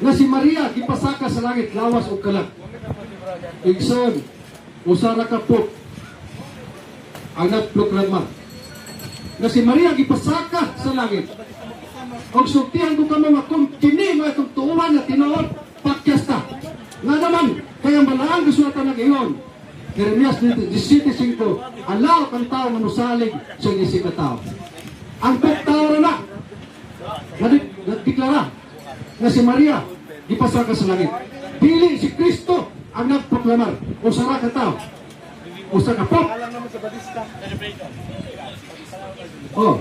na si Maria gipasaka sa langit lawas ug kalag. Igsoon, usa ra ka pope ang nagproklamar na si Maria gipasaka sa langit. Og sultihan ko kamo nga kung kini mga itong tuuhan na tinuod, pakyas ta. Nga naman, kaya balaang kasulatan nag-ingon, Jeremias 17.5, alaw ang tao nga musalig sa isip ka tao. Ang tao na nagdeklara na si Maria gipasaka sa langit. Dili si Kristo ang nagproklamar. Usa ra ka tao. Usa ka pope. Oh.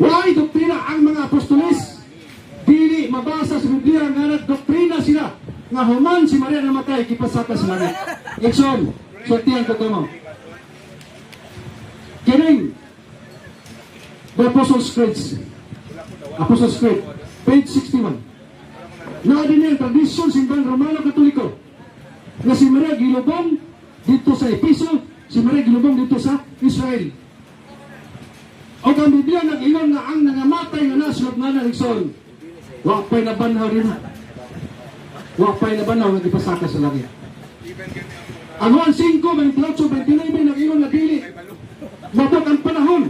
Why doktrina ang mga apostoles? Dili mabasa sa Biblia nga nagdoktrina sila nga human si Maria namatay gipasaka sa langit. Igsoon, sultihan ko kamo. Kining The Apostles' Creed. Apostles' Creed, page 61. Naa din ang tradisyon simbahan Romano Katoliko na si Maria gilubong dito sa Episo, si Maria gilubong dito sa Israel. O ang Biblia nag-ingon nga ang nangamatay nga nasa lubnganan, igsoon, wa pa'y nabanhaw din na. Wa pa'y nabanhaw nga gipasaka sa langit. Ang Juan 5, 28, 29 nag-ingon nga dili mabot ang panahon.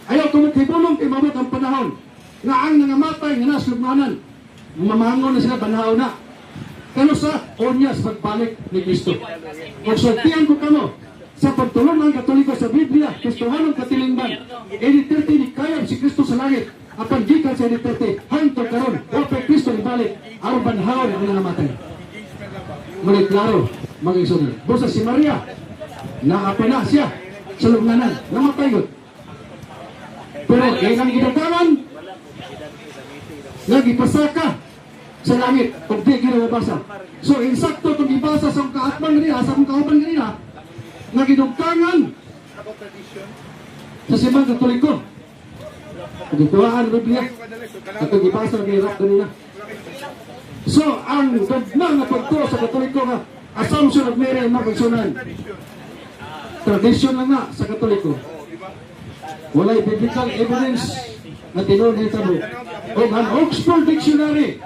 Ayaw kumukhibulong kay mabot ang panahon nga ang nangamatay nga nasa lubnganan, mamangon na sila, banhaw na. Kano sa onya sa pagbalik ni Kristo. Kung sultihan ko kamo, sa pagtulong ng Katoliko sa Biblia, Kristohanong katilingban, AD 30 ni kayab si Kristo sa langit, apan gikan sa AD 30, hangtod karon, wa pa'y Kristo ibalik, aron banhawon ang nangamatay. Ngunit klaro, mga igsoon. Busa si Maria, naapa na siya sa lubnganan, namatay yun. Pero ilang gidatangan, nagipasaka sa langit, kung di ginabasa. So, insakto itong gibasa sa kaatbang ganina, sa akong kauban ganina, nga gidugtangan sa simbahan Katoliko. Gituaan ang Biblia, at gibasa ng hirap ganina. So, ang dogma nga pagtuo sa Katoliko nga Assumption of Mary, mga kaigsuonan, tradisyon lang nga sa Katoliko. Walay biblical evidence na tinuod nitabo. O ang Oxford Dictionary,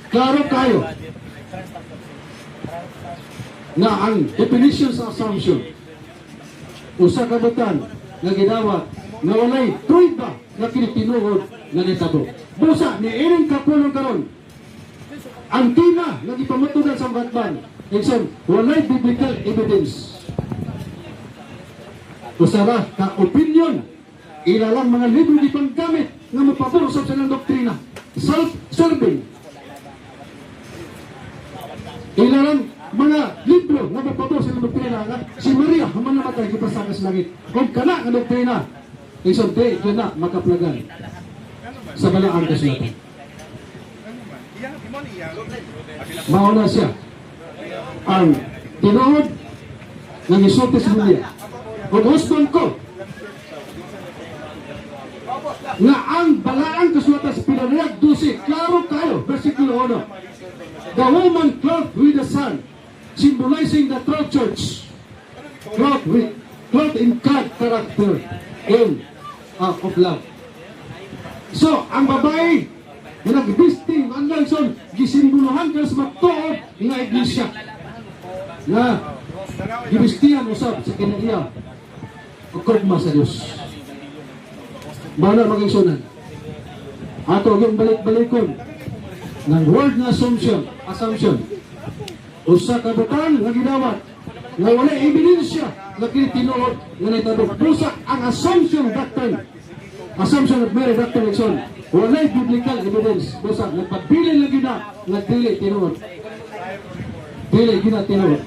klaro kayo na ang definition sa assumption, usa ka butang nga gidawat nga walay prueba nga kini tinuod nga nitabo. Busa ni ining kapulong karon, ang tema nga gipamatudan sa katban, igsoon, walay biblical evidence. Usa ra ka opinion, ila lang mga libro di panggamit nga mapabor sa silang doktrina. Self-serving. Ila lang mga libro nga mapabor sa ilang doktrina nga si Maria human namatay gipasaka sa langit. Kung kana nga doktrina, igsoon, di yun na makaplagan sa balaang kasulatan. Mauna siya ang tinuod ng isulti sa Biblia. Kung husband ko nga ang balaang kasulatan sa Pinanayag 12, klaro kayo, versikulo 1. The woman clothed with the sun, symbolizing the true church, clothed in God character and of love. So, ang babae na nagbisting, ang langson, gisimbolohan ka sa matuod nga iglesia na gibistihan usab sa kinaiya ug kugma sa Dios. Mao na, mga igsuonan. Ato yung balik-balikon. Ng word na assumption, assumption. Usa ka butang nga gidawat nga wala ebidensya nga kini tinuod nga nahitabo. Busa ang assumption doctrine, assumption of Mary doctrine, Exxon, walay biblical evidence. Busa nagpabilin lang gyud na nga dili tinuod. Dili gyud na tinuod.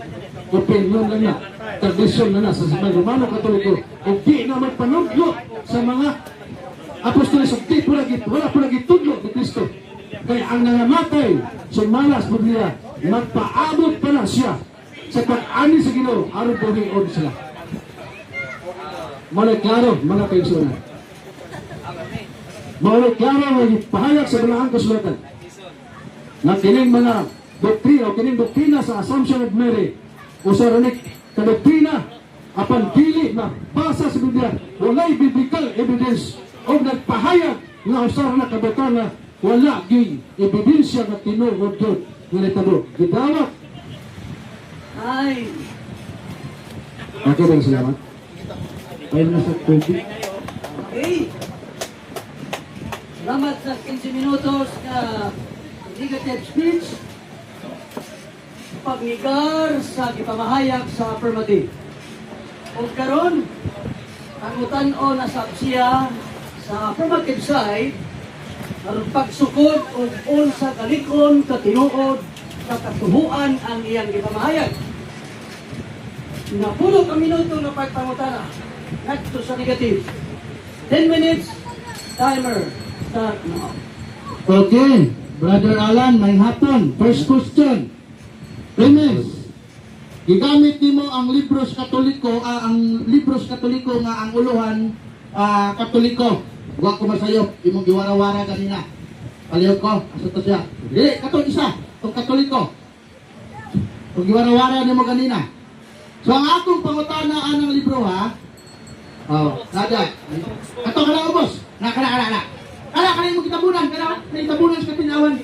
Opinion lang na. Tradisyon na na sa Simbahan Romano Katoliko. Ug di na magpanudlo sa mga apostoles ug di po lagi, wala po lagi tudlo ni Kristo. Kaya ang nangamatay sumala sa Biblia, magpaabot pa na siya sa pag-ani sa Ginoo aron buhion sila. Mao klaro, mga kaigsuonan. Mao klaro nga gipahayag sa Balaang Kasulatan na kining mga doktrina o kining doktrina sa Assumption of Mary usa ra ni ka doktrina apan dili mabasa sa Biblia, walay biblical evidence o nagpahayag nga usa ra na ka nga wala gyud ebidensya nga tinuod gyud nga nahitabo, gidawat. Ay, Okay bang, salamat. Ayun na sa 20. Okay. Salamat sa 15 minutos na negative speech. Pagnigar sa gipamahayag sa affirmative. Ug karon, pangutan-on na sab siya sa affirmative side aron pagsukod og unsa kalig-on katinuod sa katuhuan ang iyang gipamahayag. Napulo ka minuto na pagpangutana ngadto sa negative. 10 minutes, timer start now. Okay, Brother Alan, may hapon. First question. Premise. Gigamit nimo ang Libros Katoliko, ang Libros Katoliko nga ang uluhan Katoliko. Wa ko masayop, imong giwara-wara ganina. Palihog ko, asa to siya? Dili, kato isa, tong Katoliko. Kung giwara-wara nimo ganina. So ang akong pangutana anang libro, ha? Oh, nada. Kato kana, ubos. Na kana kana kana. Kana kana imong gitabunan, kana kana gitabunan sa kapinawan.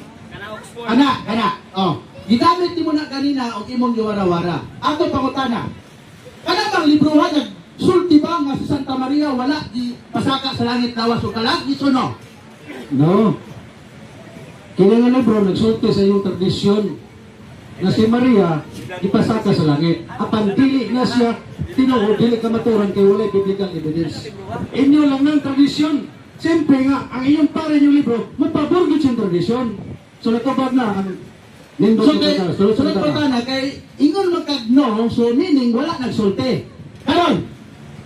Ana, kana. Oh, gigamit nimo na ganina og imong giwara-wara. Ako pangutana. Kana bang libroha nagsulti ba nga si Santa Maria wala di pasaka sa langit lawas o kalag? Yes or no? No. Kini nga libro nagsulti sa iyong tradisyon na si Maria gipasaka sa langit. Apan dili na siya tinuod, dili kamaturan kay walay biblical evidence. Inyo lang ng tradisyon. Siyempre nga, ang iyong pare yung libro, mapabor gyud siyang tradisyon. So natubag na ang nindot. So kay so nagpangutana kay ingon man kag no, so meaning wala nagsulti. Karon,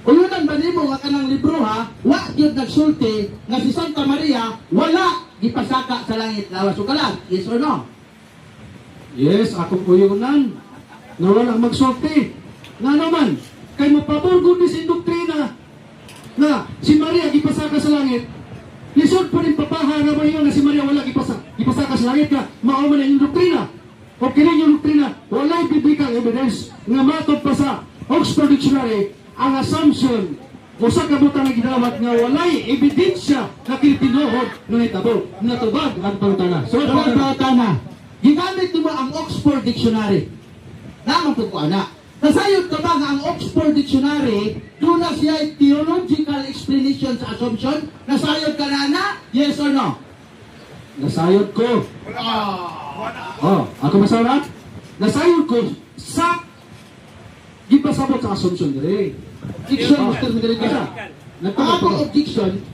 uyunan ba nimo nga kanang libro ha, wa gyud nagsulti nga si Santa Maria wala gipasaka sa langit lawas o kalag? Yes or no? Yes, akong uyunan na wala magsulti. Nga naman, kay mapabor gud ni sa doktrina na si Maria gipasaka sa langit. Lisod pa rin papaha nga mo nga si Maria wala gipasaka sa langit nga mao man ang inyong doktrina. O kini inyong doktrina, walay biblical evidence nga matod pa sa Oxford Dictionary ang assumption usa ka butang nga gidawat nga walay ebidensya na kini tinuod nga nahitabo. Natubag ang pangutana. So, So, pangutana. Gigamit nimo ang Oxford Dictionary. Naman po ko, ana. Nasayod ka ba nga ang Oxford Dictionary, duna siya theological explanation sa assumption? Nasayod ka na, ana? Yes or no? Nasayod ko. Oh, ako masarap? Nasayod ko sa gipasabot sa assumption dire. Objection, Mr. Moderator. Asa? Ang akong objection,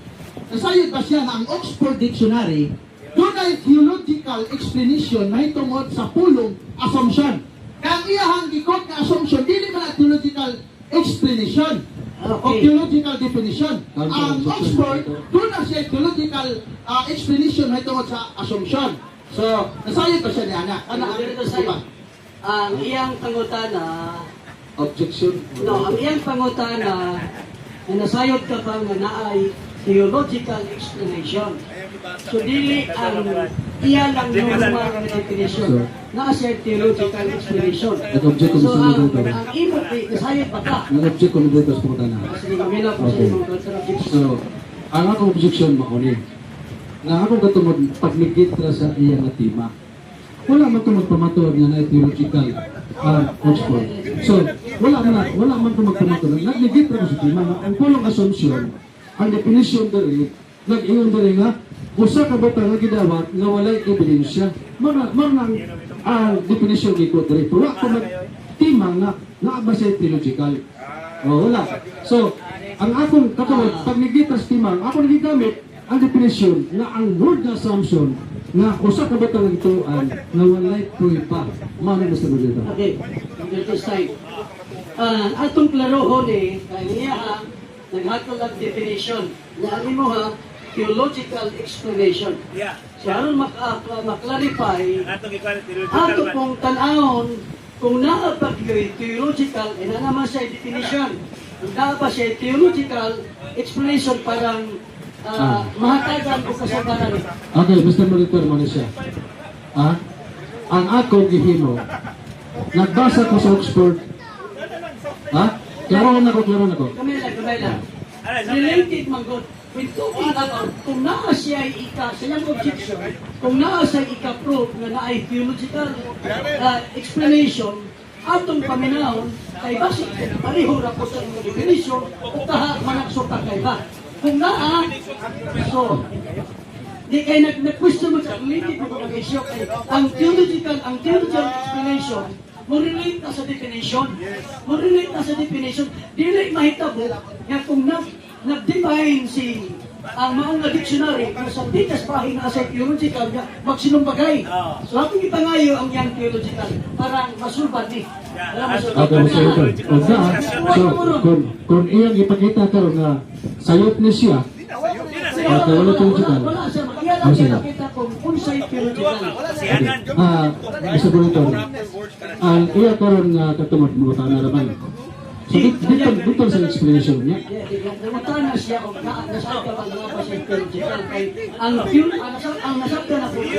nasayod ba siya nga ang Oxford Dictionary, dunay theological explanation mahitungod sa pulong assumption? Kaya ang iyahang gi-quote nga assumption, dili man na theological explanation o theological definition. Ang Ang objection, Oxford, Moderator. duna siya theological explanation mahitungod sa assumption. So, nasayod ba siya niya, ana? Ana, ang Dito sa'yo. Ang iyang pangutana, Objection. No, ang iyang pangutana, na nasayod ka ba nga naay theological explanation? So dili ang iya lang normal nga definition. Naa siya theological explanation. Nag-object ko So sa ang, moderator. ang imo, nasayod ba ka? Nag-object ko, moderator, sa pangutana. Sige, mamila po sa imong objection. So, ang akong objection mao ni nga akong katungod pagnegate ra sa iya nga tema. Wala man to magpamatuod nga na theological Oxford. So, wala man to magpamatuod. Nag-negate ra ko sa tema nga ang pulong assumption, ang definition diri Nag-ingon diri nga usa ka butang nga gidawat nga walay ebidensya. Mga ang definition ni ko diri. Pero wa ko magtima nga naa ba siya theological. Oh, wala. So, ang akong katulad, pag nagita sa timang, ako nagigamit ang definition nga ang word na assumption nga usa ka butang nga gituan nga walay prueba. Mao na, Mr. Moderator. Okay, dito side. Atong klarohon eh, kay niya ha, naghatol ang definition. Na ang imo ha, theological explanation. So aron maklarify, Atong equality theological ato man. pong tan-awon kung naa ba gyud theological, eh, na naman siya definition. Kung naa ba siya theological explanation parang mahatagan o kasagaran. Okay, Mr. Monitor mo na siya. Ah, ang ako gihimo, nagbasa ko sa Oxford. Ha? Klaro na ko, klaro na ko. Kamay lang, kamay lang. Alright, so- Related man gud. When talking about kung naa siya ika sa iyang objection, kung naa siya ika-prove nga naay theological explanation, atong paminahon kay basi pareho ra po sa imong definition o kaha manakso ka kay ba. Kung naa, so di kay nag-question mo sa related mo ang issue kay ang theological explanation mo relate na sa definition, mo relate na sa definition. Dili mahitabo nga kung nag-define si ang maong nga dictionary kung sa tikas bahin na sa theological nga magsinumbagay. So akong gipangayo ang yang theological para masulbad ni, para masulbad. Okay, Mr. Monitor. O na, so, kung iyang ipakita karon nga sayop ni siya, okay, wala theological. Wala siya. Iya lang Oh, sige. pinakita kung unsay theological. Okay. Mr. Monitor, ang iya karon nga katumod mo na raman. So, dito sa explanation niya. Namutana siya kung nasabta ba nga ba siya theological kay ang pure ang nasabta na po na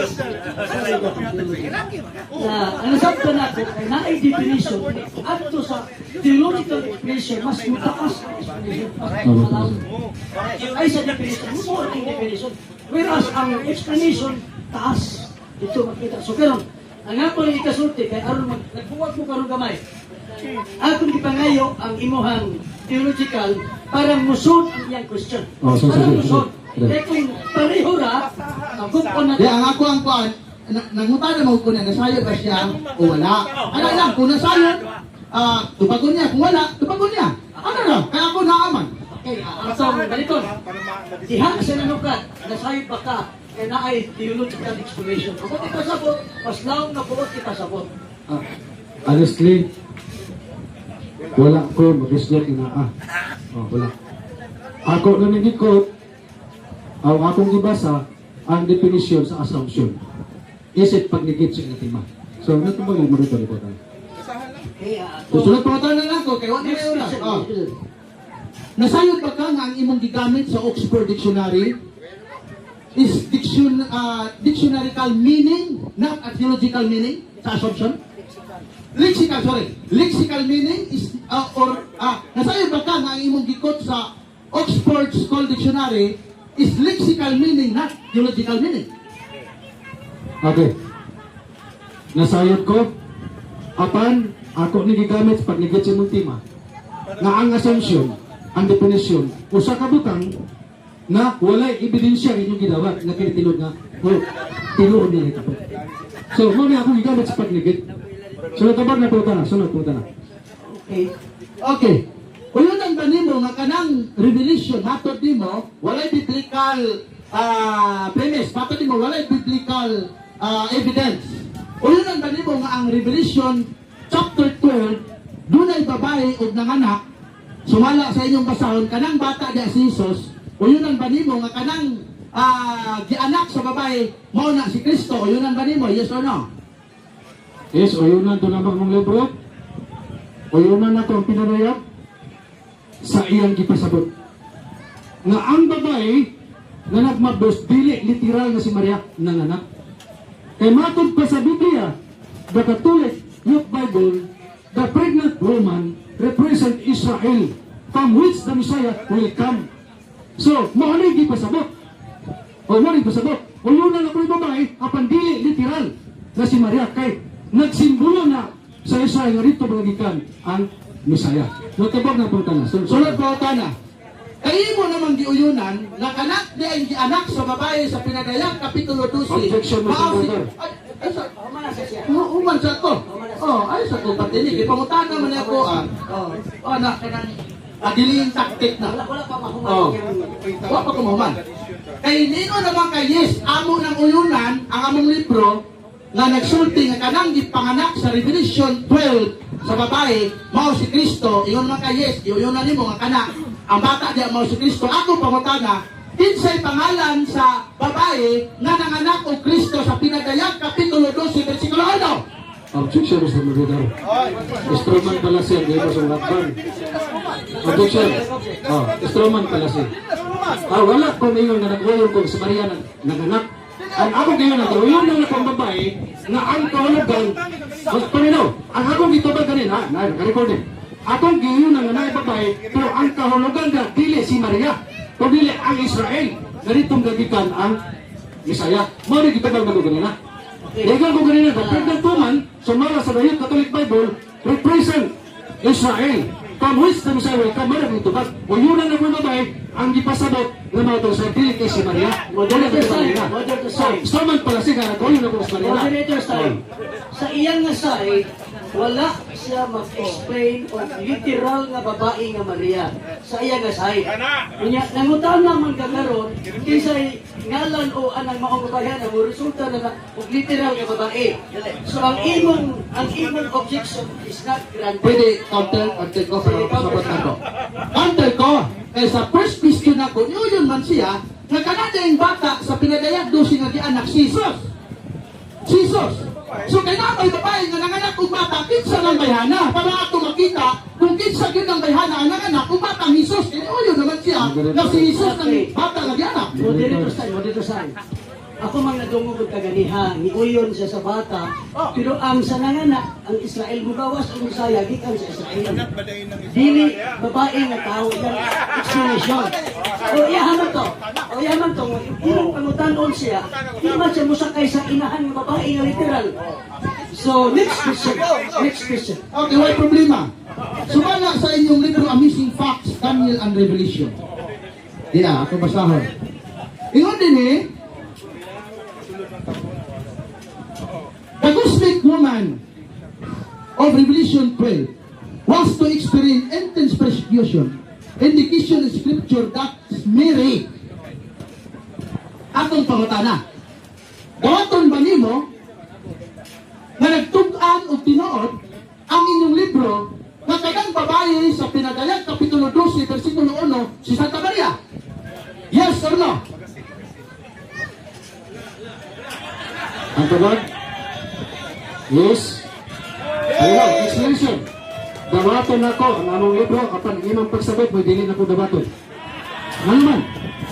ang nasabta na po kay naay definition adto sa theological explanation, mas mutaas ang explanation, mas malaw ay sa definition more ang definition, whereas ang explanation taas ito makita. So karon ang ako lang ikasulti kay aron nagbuwag mo karon gamay, akong gipangayo ang imuhang theological para musod ang iyang question. Oh, so, para sige, musod. sige. Kaya kung pareho ra, ang kung na Di, ang ako ang kuan, nangutana mo kung nasayod ba siya o wala. Ano lang, kung nasayod, tubagon niya. Kung wala, tubagon niya. Ano lang, kaya ako naaman. Okay, atong ganito. Diha sa nanukat, nasayod ba ka kay naay theological explanation. Kung di pasabot, mas lawom na buot ipasabot. Honestly, wala ko mag-isgot nga naa. Oh, wala. Ako na nangikot, ang akong gibasa, ang definition sa assumption. Isip pagnigit sa tema. So, natubag ang marito ni Botan. Okay, Susunod pa na lang ko, kay wala Next na yun. question. Oh. Nasayod ba ka nga ang imong gigamit sa Oxford Dictionary is dictionarical meaning, not a theological meaning sa assumption? Lexical, sorry. Lexical meaning is, or, nasayod ba ka nga ang imong gikot sa Oxford School Dictionary is lexical meaning, not theological meaning? Okay. Nasayod ko, apan ako ni gigamit sa pagnigit sa imong tema na ang assumption, ang definition, usa ka butang na walay ebidensya inyong gidawat nga kini tinuod nga o tinuod nga nahitabo. So, mao ni akong gigamit sa pagnigit. Sunod tabag na punta na, sunod punta na. Okay. Okay. Uyunan ba nimo nga kanang revelation matod nimo walay biblical premise, matod nimo walay biblical evidence? Uyunan ba nimo nga ang Revelation chapter 12 dunay babae og nanganak sumala sa inyong basahon kanang bata diya si Jesus? Uyunan ba nimo nga kanang gianak sa babae mao na si Kristo? Uyunan ba nimo, yes or no? Yes, uyunan to namang mong libro. Uyunan ako ang pinanayag sa iyang gipasabot. Nga ang babae nga nagmabdos dili literal nga si Maria nanganak. Kay matod pa sa Biblia, the Catholic Youth Bible, the pregnant woman represent Israel from which the Messiah will come. So, mao ni gipasabot. O mo rin pasabot. Uyunan ako yung babae, apan dili literal na si Maria kay nagsimbolo na sa Israel nga rito mga gikan ang Messiah. Natabag na punta na. Sunod. Sunod po na. Kay imo namang giuyunan na kanak di ang gianak sa babae sa Pinadayag Kapitulo 12. Objection, Mr. Mao si- Moderator. Ay, ay, Human na siya. Oo, human sa ko. Oh, ay sa ko patinig. Ipangutana man ako ah. Oh, oh na kanang adiliing taktik na. Wala wala pa mahuman Oh. yung Wa pa kumahuman. Kay nino naman kay yes, amo ng uyunan ang among libro nga nagsulti nga kanang gipanganak sa Revelation 12 sa babae mao si Kristo. Ingon man kay yes, giuyunan nimo nga kana ang bata diya mao si Kristo. Ako pangutana, kinsay pangalan sa babae nga nanganak og Kristo sa Pinadayag Kapitulo 12 versikulo 1? Objection, Mr. Moderator. Strawman pala siya, di ba sa lakban? Objection. Oh, strawman pala siya. Ah, wala ko ngayon nga nag-uyon ko sa Maria naganak. Ang ako ngayon nag-uyon na akong babae nga ang kahulugan, paminaw, ang akong gitubag kanina, na, naka-recording. Akong giyon nga naay babae, pero ang kahulugan na dili si Maria, kung dili ang Israel, ganitong gagikan ang Misaya. Mao ni gitubag na ko ganina. Legal ko ganina, the pregnant woman, sumala sa Dayot Catholic Bible, represent Israel. From which the Messiah will come, marag ito ba? O yun ang nagmamabay, ang gipasabot ng mga itong sa dili kay si Maria. Moderator Dili kay side, Maria. moderator So, side. sa man pala siya, nagawin ako sa Maria. Moderator side. Sa iyang nga side, wala siya mag-explain og literal nga babae nga Maria. Sa iyang nga side. Unya, nangutan naman ka karon kinsay ngalan o anang maong babae na mo resulta na na og literal nga babae. So ang imong objection is not granted. Pwede counter, counter ko para mapasabot ako. Counter ko, kay sa first question ako, yun man siya, nga kanada yung bata sa Pinadayag 12 nga gianak si Jesus. Si Jesus. So kay na may babae nga nanganak og bata, kinsa lang bayhana para ato makita kung kinsa gyud ang bayhana ang nanganak og bata ang Jesus. Kay yun naman siya nga si Jesus ang bata nga gianak. Moderator side, moderator side. Ako mang nadungog og kaganiha, niuyon siya sa bata, pero ang sa nanganak, ang Israel mugawas ang Bisaya gikan sa Israel. Dili babae nga tao iyang explanation. O iyahan man to. O iyahan man to. Imong pangutanon siya, di man siya musakay sa inahan nga babae nga literal. So next question. Next question. Okay, why problema? Sumala sa inyong libro Amazing Facts, Daniel and Revelation. Diya, ako basahon. Ingon din eh, the cosmic woman of Revelation 12 was to experience intense persecution, indication in scripture that Mary. Atong pangutana. Dawaton ba nimo nga nagtug-an og tinuod ang inyong libro nga kanang babae sa Pinadayag Kapitulo 12 versikulo 1 si Santa Maria? Yes or no? Ang tubag? Yes. Ayaw, explanation. Dawaton ako ang among libro apan imong pagsabot mo dili na ko dawaton. Ano man?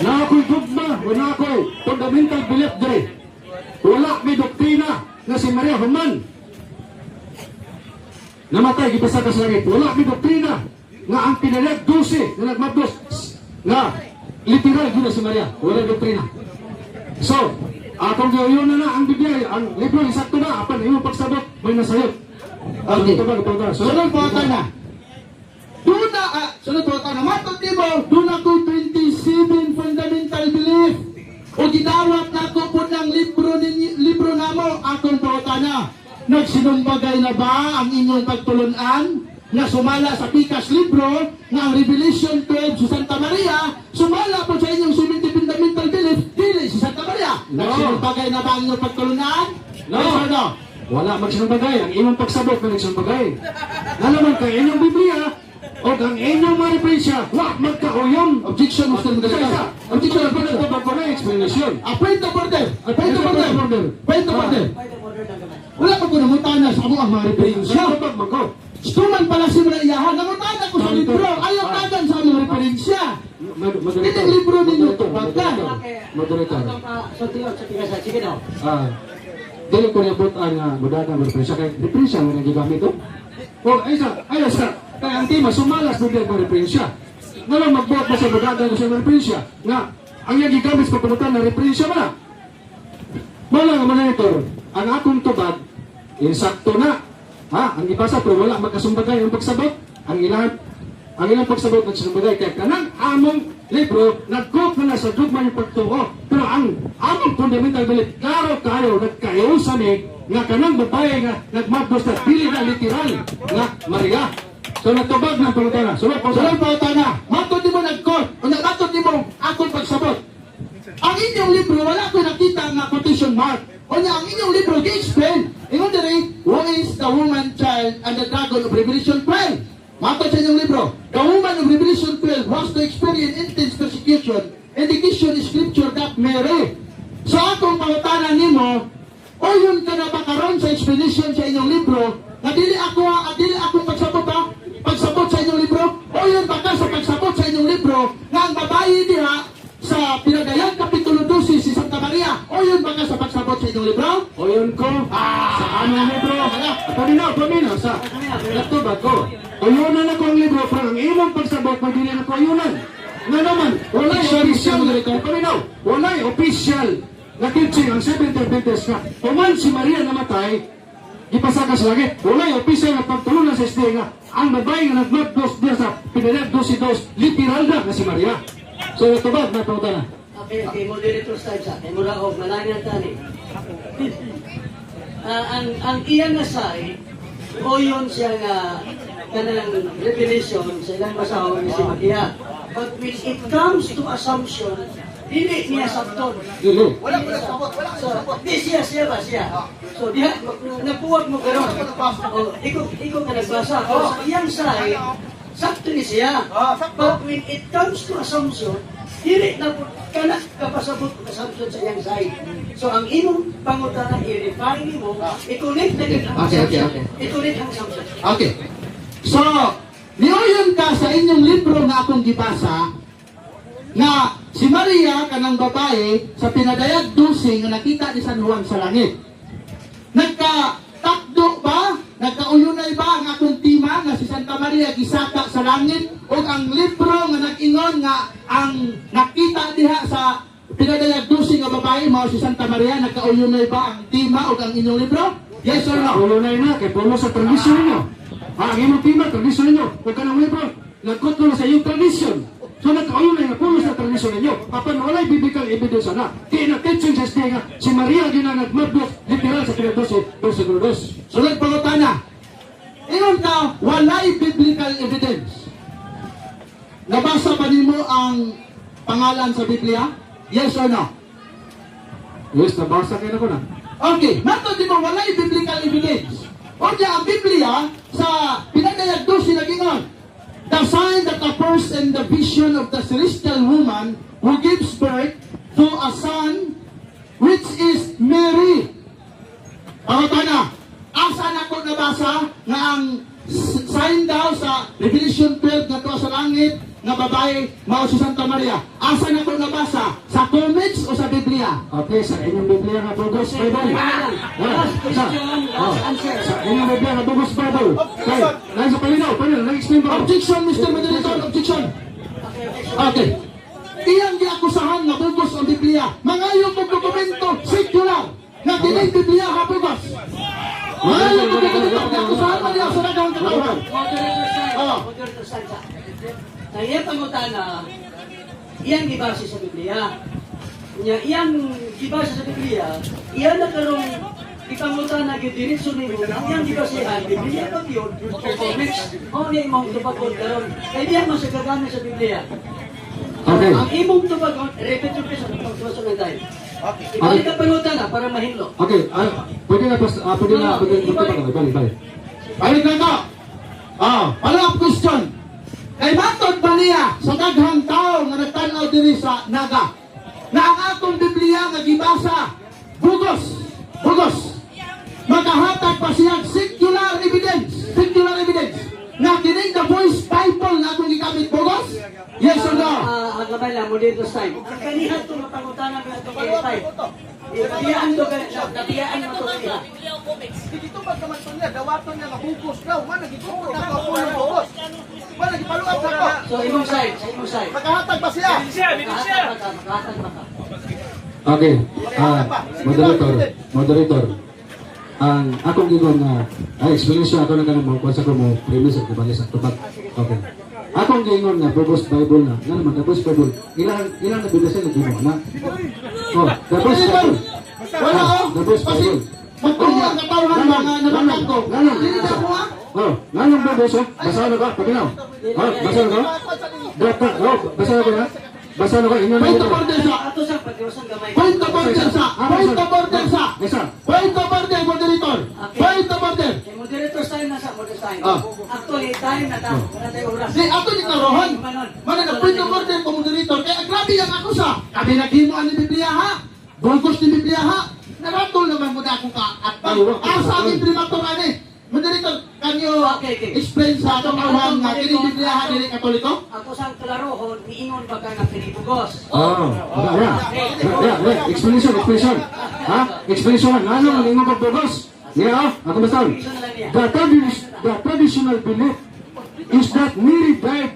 Na ako'y dogma, wala ako'y fundamental belief diri. Wala may doktrina na si Maria human. Namatay, gipasa ka sa langit. Wala may doktrina nga ang Pinadayag 12 na nagmabdos nga literal yun na si Maria. Wala doktrina. So, atong giuyon na na ang Biblia, ang libro insakto na, apan imong pagsabot, may nasayop. Okay. Tubag, tubag. So, Sunod po na. Duna, sunod po na. Matod nimo, duna ko 27 fundamental belief. O gidawat na ko po ng libro, ninyo, libro namo, akong pangutana. Nagsinumbagay na ba ang inyong pagtulunan na sumala sa Pikas libro nga ang Revelation 12 si Santa Maria, sumala po sa inyong 70 fundamental belief, dili si Santa Maria. No. Nagsinumbagay na ba ang inyong pagtulunan? No. Yes or no? Wala magsinumbagay. Ang imong pagsabot na nagsinumbagay. Nga kay inyong Biblia o ang inyong mga referensya, wa magkauyon. Objection, Mr. Moderator. Objection, objection. Tubag ko na explanation. Point of order! Point of order! Point of order! Point of order lang gamay. Wala pa ko nangutana sa amo ang mga referensya. Tubag man ko. Stuman pala si mga iyahan, nangutana ko sa libro. Ayaw tagan sa among referensya. Moderator. Kitang libro ninyo, Moderator, tubag ka. Moderator. Atong sa tiyo sa tiga sa sige daw. Ah, dili ko niabot ang mudaga ang referensya kay referensya nga nagigamit to. O ay sa ay sa kay ang tema sumalas mo ang referensya. Nga lang magbuhat mo sa mudaga sa referensya nga ang iyang gigamit sa pagpumutan na referensya man na. Mao lang ang moderator, ang akong tubag insakto na. Ha, ang gibasa pero wala magkasumbagay ang pagsabot. Ang ilang pagsabot nagsumbagay kay kanang among libro, nag-quote na sa dugma yung pagtuo. Pero ang among fundamental belief, klaro kayo, nagkaiusa ni nga kanang babae nga nagmabdos na dili na literal nga Maria. So natubag ng pangutana. Sulod pa. Sulod pangutana. Matod nimo nag-quote. Unya matod nimo akong pagsabot. Ang inyong libro, wala ko nakita nga quotation mark. Unya ang inyong libro gi-explain. Ingon diri, who is the woman child and the dragon of Revelation 12? Matod sa inyong libro, the woman of Revelation 12 was to experience intense persecution, indication in scripture that Mary. So akong pangutana nimo, o yun ka na ba karon sa explanation sa inyong libro, na dili ako ah, dili akong pagsabot ha, pagsabot sa inyong libro, o yun ba ka sa pagsabot sa inyong libro, nga ang babae diha sa Pinadayag Kapitulo 12 si Santa Maria, o yun ba ka sa pagsabot sa inyong libro? O yun ko, sa among libro. Paminaw, paminaw, sa natubag ko. Uyunan ako ang libro, pero ang imong pagsabot, magdili na ko uyunan. Nga naman, walay official, paminaw, walay official na teaching ang Seventh Adventist nga. Human si Maria namatay, gipasaka sa langit. Walay official na pagtulunan sa SDA nga ang babae nga nagmabdos diya sa Pinadayag 12.2, literal na nga si Maria. So natubag na pangutana. Okay, moderator side sa. Kay mura og malangan tani. Ang iyang nga side o yun siya nga kanang revelation sa ilang basahon ni si Maria. But when it comes to assumption, dili niya sabton. Dili. Wala ko nagsabot, wala ko So, nagsabot. di siya siya ba siya? So diha napuwag mo karon. Oh, ikaw ka nagbasa. Pero sa iyang side, sakto ni siya. Ah, sakto. But when it comes to assumption, dili na po kana kapasabot og assumption sa iyang side. So ang imong pangutana i-refine nimo, i-connect na gyud ang assumption. I-connect ang assumption. Okay. So, niuyon ka sa inyong libro nga akong gibasa nga si Maria kanang babae sa Pinadayag 12 nga nakita ni San Juan sa langit. Nagka-takdo ba? Nagkauyunay ba ang akong tema nga si Santa Maria gisaka sa langit o ang libro nga nag-ingon nga ang nakita diha sa Pinadayag 12 nga babae mao si Santa Maria, nagkauyunay ba ang tema o ang inyong libro? Yes or no? Ulunay na, kay pulo sa tradisyon ninyo. Ah, ang imong tema, tradisyon ninyo. Huwag ka ng libro, nagkot na sa iyong tradisyon. So nagkauyunay nga pulo sa tradisyon ninyo. Apan walay biblical evidence ana. Di na teaching sa SDA nga, si Maria gyud na nagmabdos, literal sa Pinadayag 12, versikulo 2. Sunod pangutana. Ingon ka, walay biblical evidence. Nabasa ba nimo ang pangalan sa Biblia? Yes or no? Yes, nabasa kayo na ko na. Okay, matod nimo walay biblical evidence. Unya ang Biblia sa Pinadayag 12 nagingon, the sign that appears in the vision of the celestial woman who gives birth to a son, which is Mary. Pangutana, asa na ko nabasa nga ang sign daw sa Revelation 12 nga tuwa sa langit nga babae mao si Santa Maria? Asa na ko nabasa? Sa comics o sa Biblia? Okay, sa inyong Biblia nga Bugos Bible. Last question, last answer. Sa inyong Biblia nga Bugos Bible. Okay, nasa palinaw, palinaw, nag-explain ba ako? Objection, Mr. Moderator, objection. Okay. Iyang giakusahan nga bugos ang Biblia. Mangayo kog dokumento secular nga dili Biblia ha bugos. Mangayo kog dokumento, giakusahan man niya sa daghang katawhan. Moderator side, moderator side sa. Sa iyang pangutana, iyang gibase sa Biblia. Nya iyang gibase sa Biblia, iyang na karong ipangutana gyud diretso nimo nga iyang gibasehan Biblia pa gyud o comics. Mao ni imong tubagon karon. Kay diha man sa gagamit sa Biblia. Okay. Ang imong tubagon, repeat your question, pagtuwason lang tayo. Okay. Ibalik ang pangutana para mahilo. Okay, pwede na, pwede na, pwede na, pwede na, balik, balik. Balik na to. Follow-up question. Kay matod ba niya sa daghang tao nga nagtan-aw diri sa Naga na ang atong Biblia nga gibasa bugos, bugos. Makahatag pa siya secular evidence na kining The Voice Bible na akong gigamit bugos? Yes or no? Ah, gamay lang, moderator side. Ang kanihan to nga pangutana nga itong verify. Nabiyaan to kay nabiyaan mo to kaniha. Dito ba naman to niya, dawaton niya nga bugos daw, man nagituro na ako pulong bugos. Man nagipaluap sa ko. So imong side, sa imong side. Makahatag ba siya? Siya, bilis siya. Makahatag ba ka? Makahatag ba ka? Okay, moderator, moderator. Ang akong gingon nga, ay, explanation ako na kanang mo, kung sa ko mo, premise at kubali sa tubag. Okay. Akong giingon nga bogus Bible na. Nga naman, the Voice Bible. Ilang ilang na Biblia sa naghimo na. Oh, the Voice Bible. Wala oh. The Voice Kasi Bible. magtuo ang katawhan mga nabangag ko. Nganon. Dili na ako ha. Oh, nganong bogus oh? Basa na ba? Paminaw. Oh, basa na ba? Data, oh, basa na ba? Basa na ba? Ingon na Point ba? of order sa. Ato sa pagkirusan gamay. Point of order sa. Point of order sa. Isa. Point of order, moderator. Point of order. Eh, moderator time na sa moderator time. Ah. Actually, time na ta. Wala tayo oras. Di ato ni karohon. Mana na point of order ko, moderator. Kaya grabe ang ako sa. Kami naghimo ani Biblia ha. Bugos ni Biblia ha. Naratol naman mo na akong kaatbang. Ay, wag. Asa ang imprimatur ani? Moderator, can you Okay. explain sa atong awang nga kini Biblia ha dili Katoliko? Ako sa klarohon, niingon ba ka nga pinibugos? Oh, yeah. Yeah. Explanation, explanation. Ha? Explanation. Ngano ang ingon pag bogus? Yeah, oh, ako basta. The traditional belief is that Mary died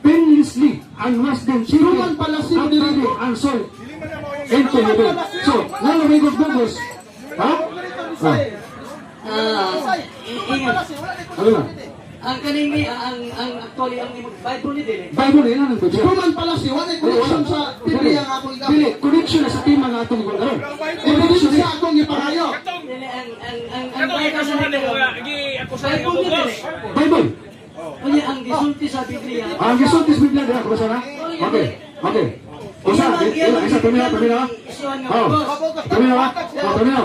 painlessly and was then taken Human pala si up moderator. body and soul into heaven. So, ngano may ingon bogus? Ha? Ah, Ah, ingon. ano na? Ang kaning ni ang actually ang imong Bible ni dili. Bible ina ng Biblia. Human pala si wala connection sa Biblia nga akong Dili, igamit. connection na sa tema nga atong ingon karon. Ebidensya akong gipangayo. Dili ang Katong Bible ikasuhan ni nimo nga gi-akusahan nga Bible ni bugos. dili. Bible. Unya ang gisulti sa Biblia. Ang gisulti sa Biblia dira ko na. Okay. Okay. Usa, isa, isa, pamina, pamina. Isuan nga Oh. bugos. Pamina, oh, pamina.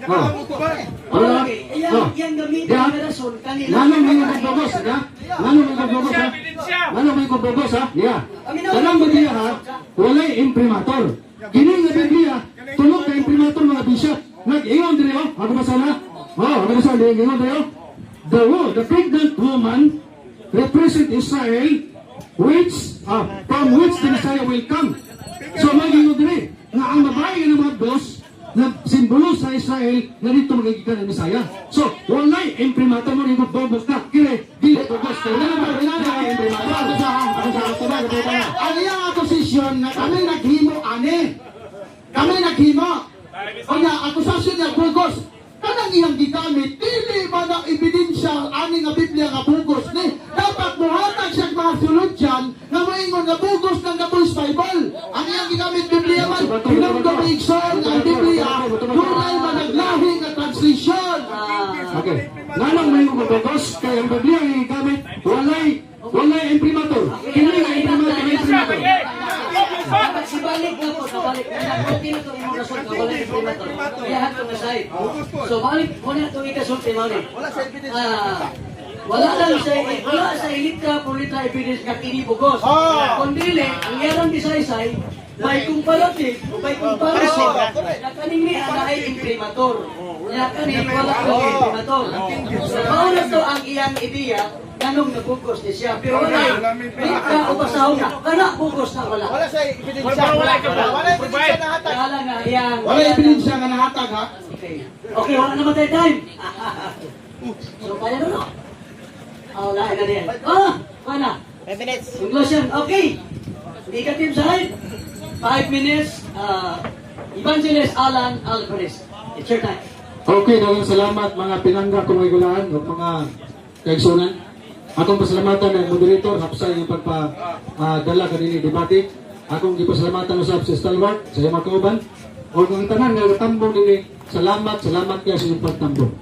Oh. Pamina. Okay, iyang Oh. iyang gamitin Diha. nga rason kanila. Ngano may bugos, ha? Ngano may bugos, ha? Ngano may bugos, ha? Yeah. Kanang Biblia ha, walay imprimatur. Kini nga Biblia, tulog ka imprimatur mga bishop. Nag-ingon diri oh, ako ba sana? Oh, ako ba sana ingon diri oh. The pregnant woman represent Israel which from which the Messiah will come. So maging diri nga ang babae nga mga dos na simbolo sa Israel na dito magigikan ang Messiah. So, walay imprimatur mo rin bobos na. Kire, dili bobos. Kaya na wala na imprimatur. Ako sa ako sa ako ba Ang iyang akusasyon nga kami naghimo ani. Kami naghimo. Unya akusasyon niya bugos. Kanang iyang gigamit dili man ang ebidensya ani nga Biblia nga bugos ni. Dapat mohatag siya mga theologian nga moingon nga bugos ng the Voice Bible. Ang iyang gigamit Biblia man hinumdum igsoon ang Biblia dunay man naglahi nga translation. Okay. Nganong may bobos kay ang Biblia nga gigamit walay walay imprimatur. Kini nga imprimatur imprimatur. Dapat si balik na po, kabalik. Okay na itong imong rason, kabalik yung primator. Iyahan ko na side. So, balik mo na itong ikasulti mo ni. Wala sa ebidensya. Ah, wala lang sa wala sa litra por litra evidence nga kini bugos. Ah. Kung dili, ang yarang bisaysay by comparative o by comparison na kaning ni ana ay imprimatur. Ya kani wala ko imprimatur. So mao na to ang iyang ideya nganong nabugos ni siya. Pero wala litra o basahon na kana bugos na wala. Wala sa ebidensya. Wala, wala ka ba? Wala ebidensya na hatag. Wala nga iyang Wala ebidensya nga nahatag ha. Okay. Okay, wala naman tayo time. So, kaya na no? Oh, wala na rin. Ah, wala. 5 minutes. Conclusion, okay. Negative side, 5 minutes. Evangelist Alan Alvarez. It's your time. Okay, daghang salamat mga pinangga kung may gulaan o mga kaigsunan. Akong pasalamatan ang moderator hapsay ang pagpa dala kanini debate. Akong gipasalamatan usab sa stalwart sa iyang mga kauban o ang tanan nga natambong dinhi. Salamat, salamat kayo sa inyong pagtambong.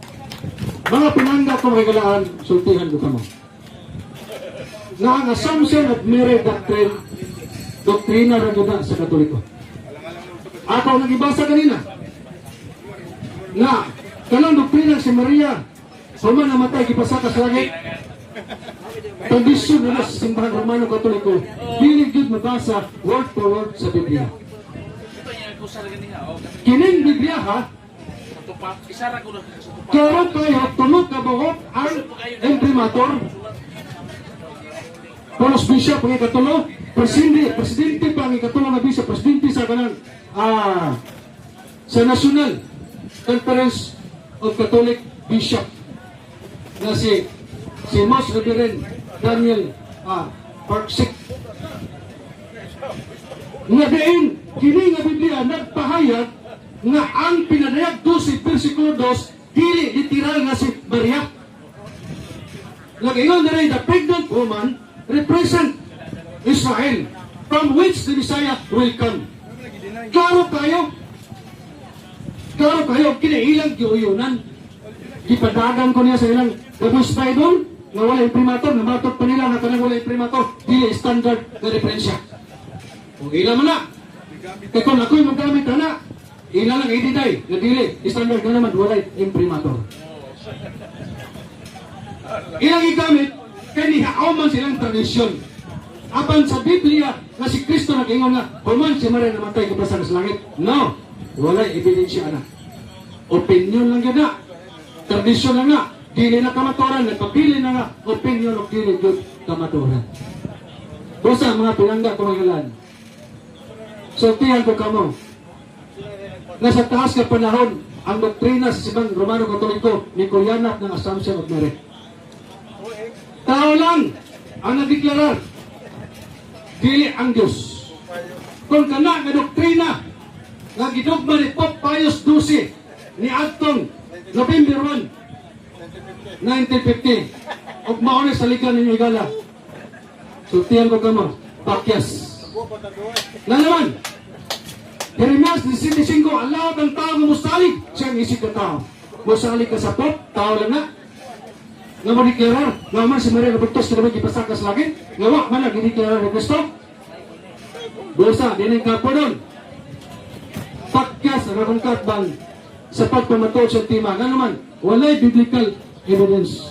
Mga pinangga kung may gulaan, sultihan ko kamo. Na ang assumption of Mary doctrine, doktrina ra gyud na sa Katoliko. Ako ang nagibasa kanina, nga kanang doktrina si Maria human namatay gipasaka sa langit, tradisyon na sa simbahan Romano Katoliko, dili gyud mabasa word for word sa Biblia. Kining Biblia ha, pero kayo tulo ka buok ang imprimatur. Paulus Bishop ang ikatulo, presidente, presidente pa ang ikatulo nga bishop, presidente sa kanang sa National Conference of Catholic Bishop na si si Most Reverend Daniel Parksik nga diin kini nga Biblia nagpahayag nga ang pinadayag 12 versikulo 2 dili literal nga si Maria. Nag-ingon na rin, the pregnant woman represent Israel, from which the Messiah will come. Klaro kayo. Klaro kayo, kinailang giuyunan. Gipadagan ko niya sa ilang The Voice Bible, nga wala imprimatur, namatod pa nila nga kanang wala imprimatur, dili standard na referensya. Kung ila man na, kaya kung ako'y magamit na, ila lang i-deny, nga dili, standard nga naman, walay imprimatur. Ilang igamit, kay nihaaw man silang tradisyon. Apan sa Biblia, nga si Kristo nag-ingon nga, human si Maria namatay gipasaka sa langit. No, walay ebidensya na. Opinion lang yun na. Tradisyon lang nga. Dili na kamatuoran, nagpapili na nga opinion o dili gyud kamatuoran. Busa mga pinangga ko mga ilan. Sultihan ko kamo. Nasa taas nga panahon, ang doktrina sa Simbang Romano Katoliko ni kuyanap ng Assumption of Mary. Tao lang ang nagdeklarar, dili ang Diyos. Kung kana nga doktrina nga gidugma ni Pope Pius XII ni adtong November 1, 1950, ug mao ni saligan ninyo higala. Sultihan ko kamo, pakyas. Na naman, Jeremias 15, alawat ang tao nga musalig, siyang isig ka tao. Musalig ka sa Pope, tao lang na. Nga mo deklarar, nga man si Maria nabugtos kinabuhi gipasaka sa langit, nga wa man ang gideklarar ni Kristo. Busa, dining kapo doon. Pakyas ang akong katbang sa pagpamatuod sa tema. Nga naman, walay biblical evidence.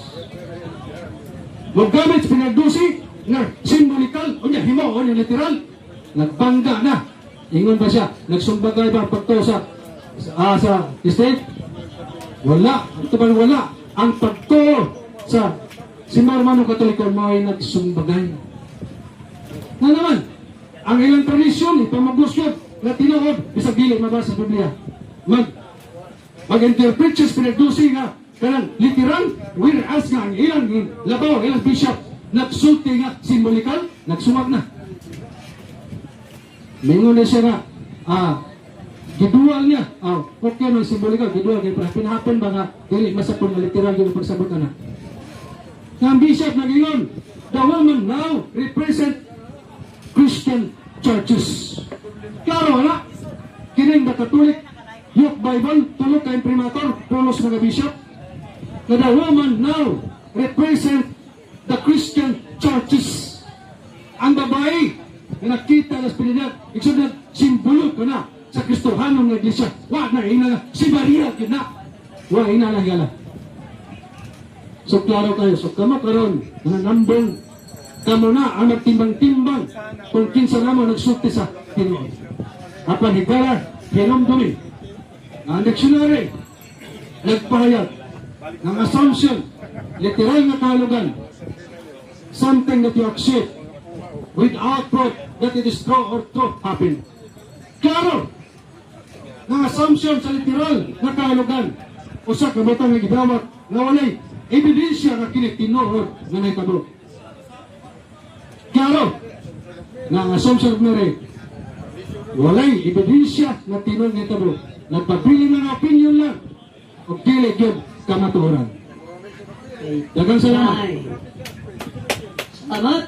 Mogamit sa pinagdusi nga symbolical, o niya, himo, o niya literal, nagbangga na. Ingon ba siya? Nagsumbagay ba ang pagtuo sa state? Wala. Ito ba wala? Ang pagtuo sa si Romano Katoliko mo ay nagsumbagay. Na naman, ang ilang tradisyon, ipamagos yun, na tinuod, bisag dili mabasa sa Biblia. Mag-interpret siya sa pinagdusi nga, kanang literal, whereas nga ang ilang labaw, ang ilang bishop, nagsulti nga symbolical, nagsumag na. Mingon na siya nga, gidual niya, okay man symbolical, gidual, kaya pinahapon ba nga, dili masapon nga literal yung pagsabot na. Nga ang bishop nag-ingon, "The woman now represent Christian churches." Klaro na, kining the Catholic Youth Bible, tulo ka imprimatur, pulos mga bishop, na the woman now represent the Christian churches. Ang babae na nakita na sa Pilinag, ikso na simbolo ka na sa Kristohanon nga iglesia. Wa na ina si Maria gyud na. Wa ina lang gala. So klaro kayo, so kamo karon nanambong, kamo na ang nagtimbang-timbang kung kinsa namo nagsulti sa tinuod. Apan higala, hinumdumi, ang dictionary nagpahayag ng assumption, literal nga kahulugan, something that you accept without proof that it is true or true happen. Klaro! Ng assumption sa literal nga kahulugan, usa ka butang nga gidawat nga walay ebidensya nga kini tinuod nga nahitabo. Klaro! Nga ang Assumption of Mary, walay ebidensya nga tinuod nga nahitabo. Nagpabili ng opinion lang o dili gyud kamatuoran. Daghang salamat. Ay. Salamat.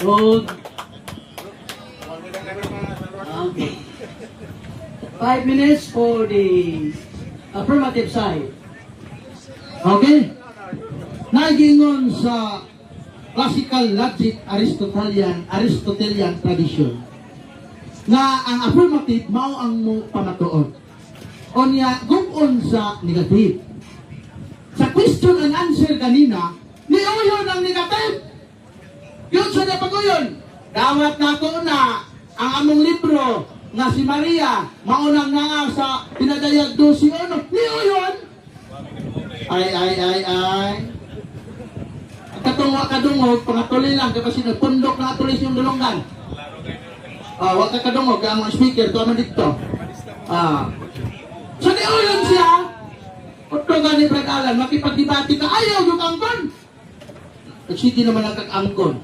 Og okay. 5 minutes for the affirmative side. Okay? Nagingon sa classical logic Aristotelian tradition nga ang affirmative mao ang mo pamatuod. Unya gub-on sa negative. Sa question and answer kanina, niuyon ang negative. Yun sa napaguyon. Dawat nato na ang among libro nga si Maria maunang naa sa pinadayag 12:1. Niuyon. Ay, ay, ay, ay. Ang katong wa kadungog, pangatuloy lang, kasi nagpundok na atuloy siyang dulonggan. Ah, wa ka kadungog, ang mga speaker, to man dito. Ah. So niuyon siya. Utto gani Brad Alan, makipagdebate ka, ayaw yung angkon. Sige naman ang kag-angkon.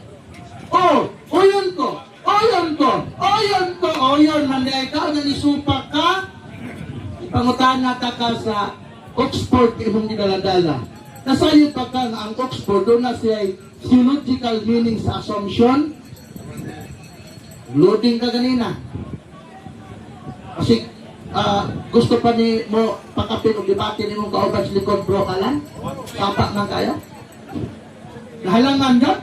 Oh, uyon ko, uyon ko, uyon ko, uyon, manday ka, nga nisupa ka. Ipangutan na ta ka sa Oxford imong gidaladala. Nasayod pa ka nga ang Oxford doon na siya theological meaning sa assumption? Loading ka ganina. Kasi gusto pa ni mo pakapin og debate ni mong kauban sa likod, bro Alan? Sapa man kayo? Nahalangan ka?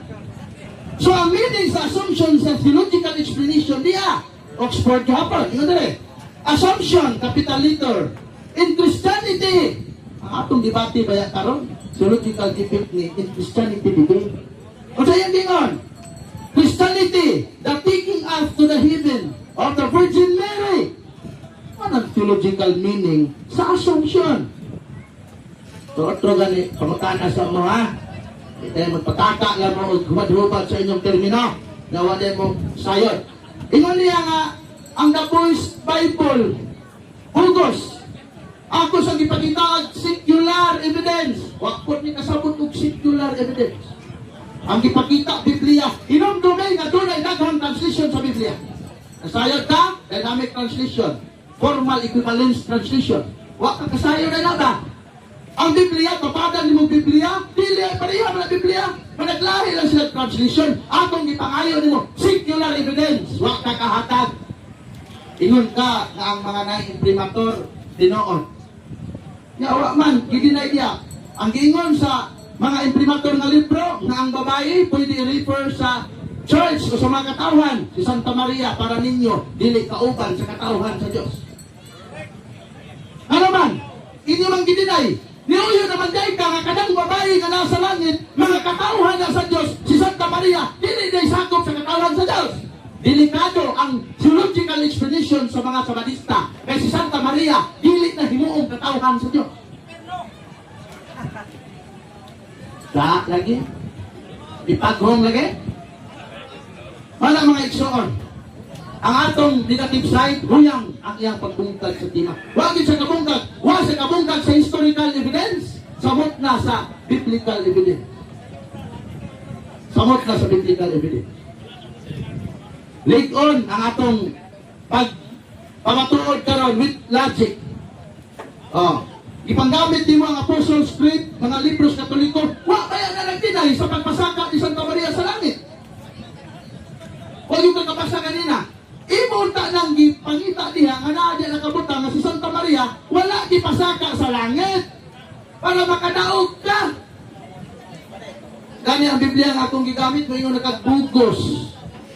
So ang meaning sa assumption sa theological explanation niya, Oxford gihapon, ingon dire. Assumption, capital letter. In Christianity, ang atong debate baya karon, theological debate ni in Christianity debate. Unsa yung gingon? Christianity, the taking up to the heaven of the Virgin Mary. Anong theological meaning sa assumption? So, otro gani, pangutana sa mo ha. Di tayo magpataka lang mo og hubad-hubad sa inyong termino na wala mo sayod. Ingon niya nga, ang The Voice Bible, hugos. Ako sa gipakita og secular evidence. Wa ko ni kasabot og secular evidence. Ang gipakita Biblia, hinumdumay nga dunay daghang translation sa Biblia. Nasayod ka, dynamic translation, formal equivalence translation. Wa ka kasayod na na ba? Ang Biblia, papadan nimo Biblia, dili pareha man ang Biblia, managlahi lang sila translation. Atong gipangayo nimo secular evidence, wa ka kahatag. Ingon ka nga ang mga naimprimator tinuod. Nya wa man gideny niya. Ang giingon sa mga imprimator nga libro nga ang babae pwede i-refer sa church o sa mga katawhan, si Santa Maria para ninyo dili kauban sa katawhan sa Dios. Ano man, inyo man gideny. Niuyo naman day ka nga kanang babae nga nasa langit, mga katawhan na sa Dios, si Santa Maria, dili day sakop sa katawhan sa Dios. Delikado ang theological explanation sa mga Sabadista. Kay si Santa Maria, dili na himuong katawhan sa Dios. Da lagi? Ipaghong lagi? Wala mga igsoon. Ang atong negative side, huyang ang iyang pagbungkag sa tema. Wa gid sa kabungkag, wa sa kabungkag sa historical evidence, samot na sa biblical evidence. Samot na sa biblical evidence. Lig-on ang atong pag pamatuod karon with logic. Oh, ipanggamit nimo ang Apostles' Creed, mga libros Katoliko, wa kaya na nagdeny sa pagpasaka ni Santa Maria sa langit. O yung kakabasa kanina, imo ta nang gipangita diha nga naa diha nakabutang nga si Santa Maria wala gipasaka sa langit para makadaog ka. Gani ang Biblia nga akong gigamit mo ingon nakagbugos.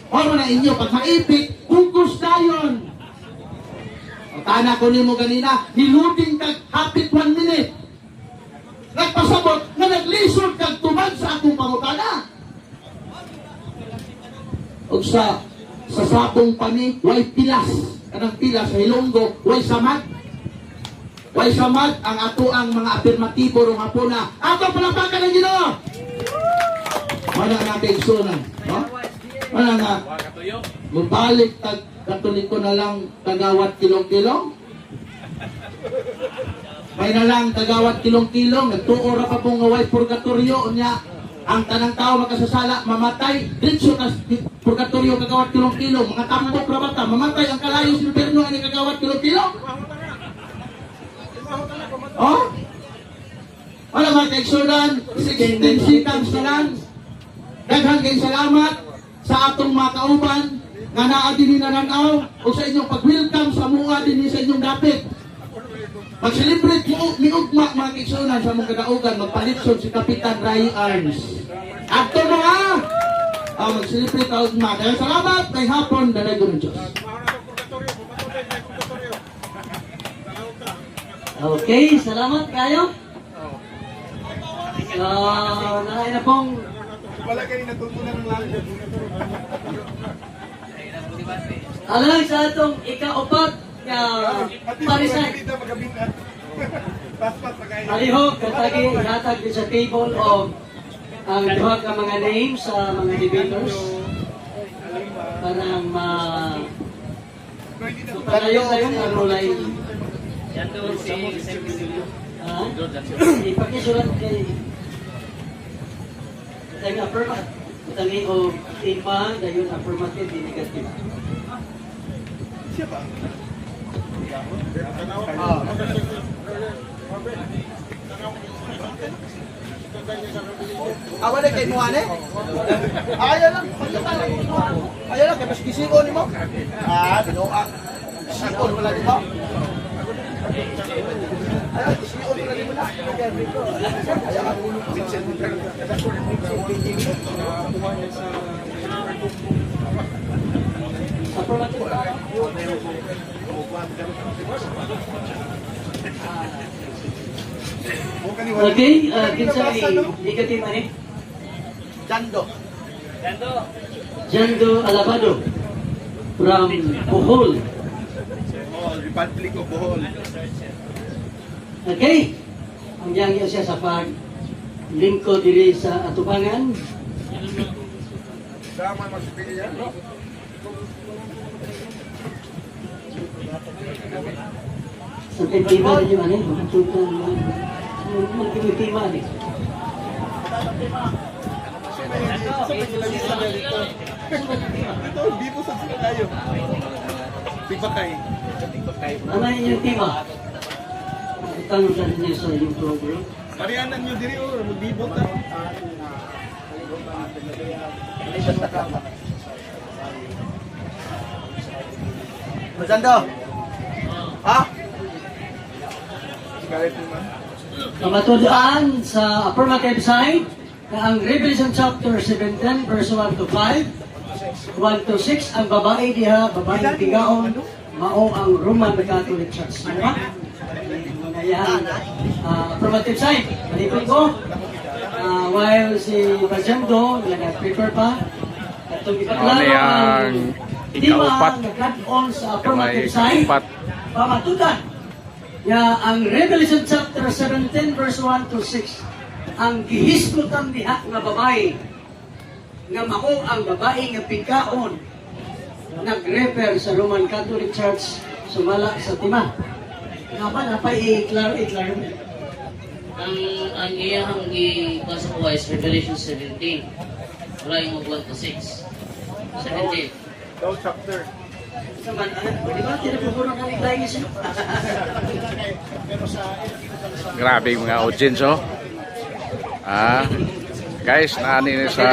Oro na inyo pag maipik, bugos dayon. O tana ko nimo ganina, niluding kag hapit 1 minute. Nagpasabot nga naglisod kag tubag sa akong pangutana. Og sa sabong pani, way pilas. Kanang pilas sa Hilonggo, way samad. Way samad ang ato ang mga afirmatibo rong hapuna. Ato palapakan ng Ginoo. Wala nga kaigsunan, no? Wala nga. Mubalik tag Katoliko na lang kagawat kilong-kilong. May na lang kagawat kilong-kilong, nagtuo ra pa pong nga way purgatorio nya. Ang tanang tao makasasala, mamatay, diretso ka purgatorio kagawat kilong-kilong, mga tambok ra bata, mamatay ang kalayo sa impierno ani kagawat kilong-kilong. Oh? Wala mga kaigsunan, 16 seconds na lang. Daghang kay salamat sa atong mga kauban nga naa dinhi nananaw o sa inyong pag-welcome sa mua dinhi sa inyong dapit. Mag-celebrate mo miugma mga kaigsunan sa among kadaugan, magpalitson si Kapitan Ray Arms. Adto mo ha! Mag-celebrate ta ugma. Daghang salamat, may hapon, dalago ng Diyos. Okay, salamat kayo. So, naay na pong Wala kayo natutunan ng langit. alang sa atong ikaupat nga parisan. Palihog katagi ihatag din sa table og ang duha ka mga names sa mga debaters para ma padayon dayon ang rulay. Ha? Ipakisulat kay Tang affirmative, tangi og tema dayon affirmative di negative. Awa na kay Muane? Ayaw lang, pagkita lang. Ayaw lang, kay mas gisigon nimo. Ah, binuang. Gisigon wala nimo. Ayaw, gisigon wala nimo na. Ayaw ang ulo ko. Affirmative ba? Okay, kinsa negative ani? Jando. Jando Alabado from Bohol. Republic of Bohol. Okay. Ang yang siya sa pag lingkod diri sa atubangan. Sama masipili yan. Sa tema ninyo ani, makatutan man. Magtima ani. Ito, dito sa sila tayo. Tigbakay. Ano inyong tema? Tanong sa ninyo sa inyong program. Marianan nyo diri oh, magbibot ta. Jando. Ha? Galit mo man. Kamatudan sa affirmative side na ang Revelation chapter 17 verse 1 to 5, 1 to 6, ang babae diha, babae tigaon, mao ang Roman Catholic Church. Ano ba? Mga yan, affirmative side. Malipot ko. While si Bajando, nag-prepare pa, at itong ipaklaro Ano yang tema ikaupat? nga cut-on sa affirmative Kamay side, kaupat. pamatudan nga ang Revelation chapter 17 verse 1 to 6 ang gihisgutan diha nga babae nga mao ang babae nga pigkaon nag-refer sa Roman Catholic Church sumala sa tima. Nga ba napay i-klaro i-klaro. Ang iyang gibasa ko is Revelation 17. Wala yung mag 1 to 6. 17. Daw chapter. Sa man, ano, di ba tinapupuro ka ni tayo siya? Grabe yung mga audience oh. Ah, guys, naani ni sa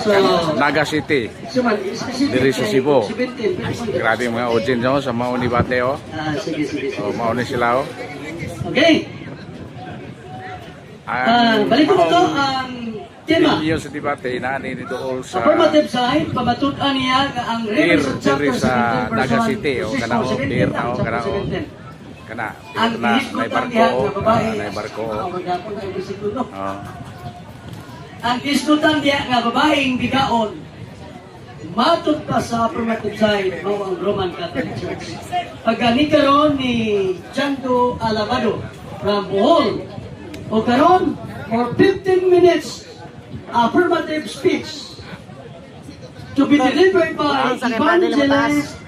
So, Naga City. so man, specific Diri sa kay Cebu. 17, pwede pang- Grabe yung mga audience oh, sa Mauni Bate oh. Ah, sige, sige, sige. Oh, mauni sila oh. Okay. Ah, Ang balik ko to maong ang tema. opinion sa debate naani ni dool sa Affirmative side, pamatud-an niya nga ang Pier, Revelation chapter diri sa 17 verse Naga 1 City, to oh, 6, kana, oh, 17 pier lang, na, oh, chapter kana, oh. 17. Kana Ang pier na may gihisgutan barko diha oh. nga babae. Ah, may barko oh. Ah, maghapon na yung segundo. Oh. Ang gisgutan diha nga babaeng bigaon matod pa sa affirmative side mao ang Roman Catholic Church. Pagani karon ni Chando Alabado from Bohol. O karon for 15 minutes affirmative speech to be delivered by Evangelist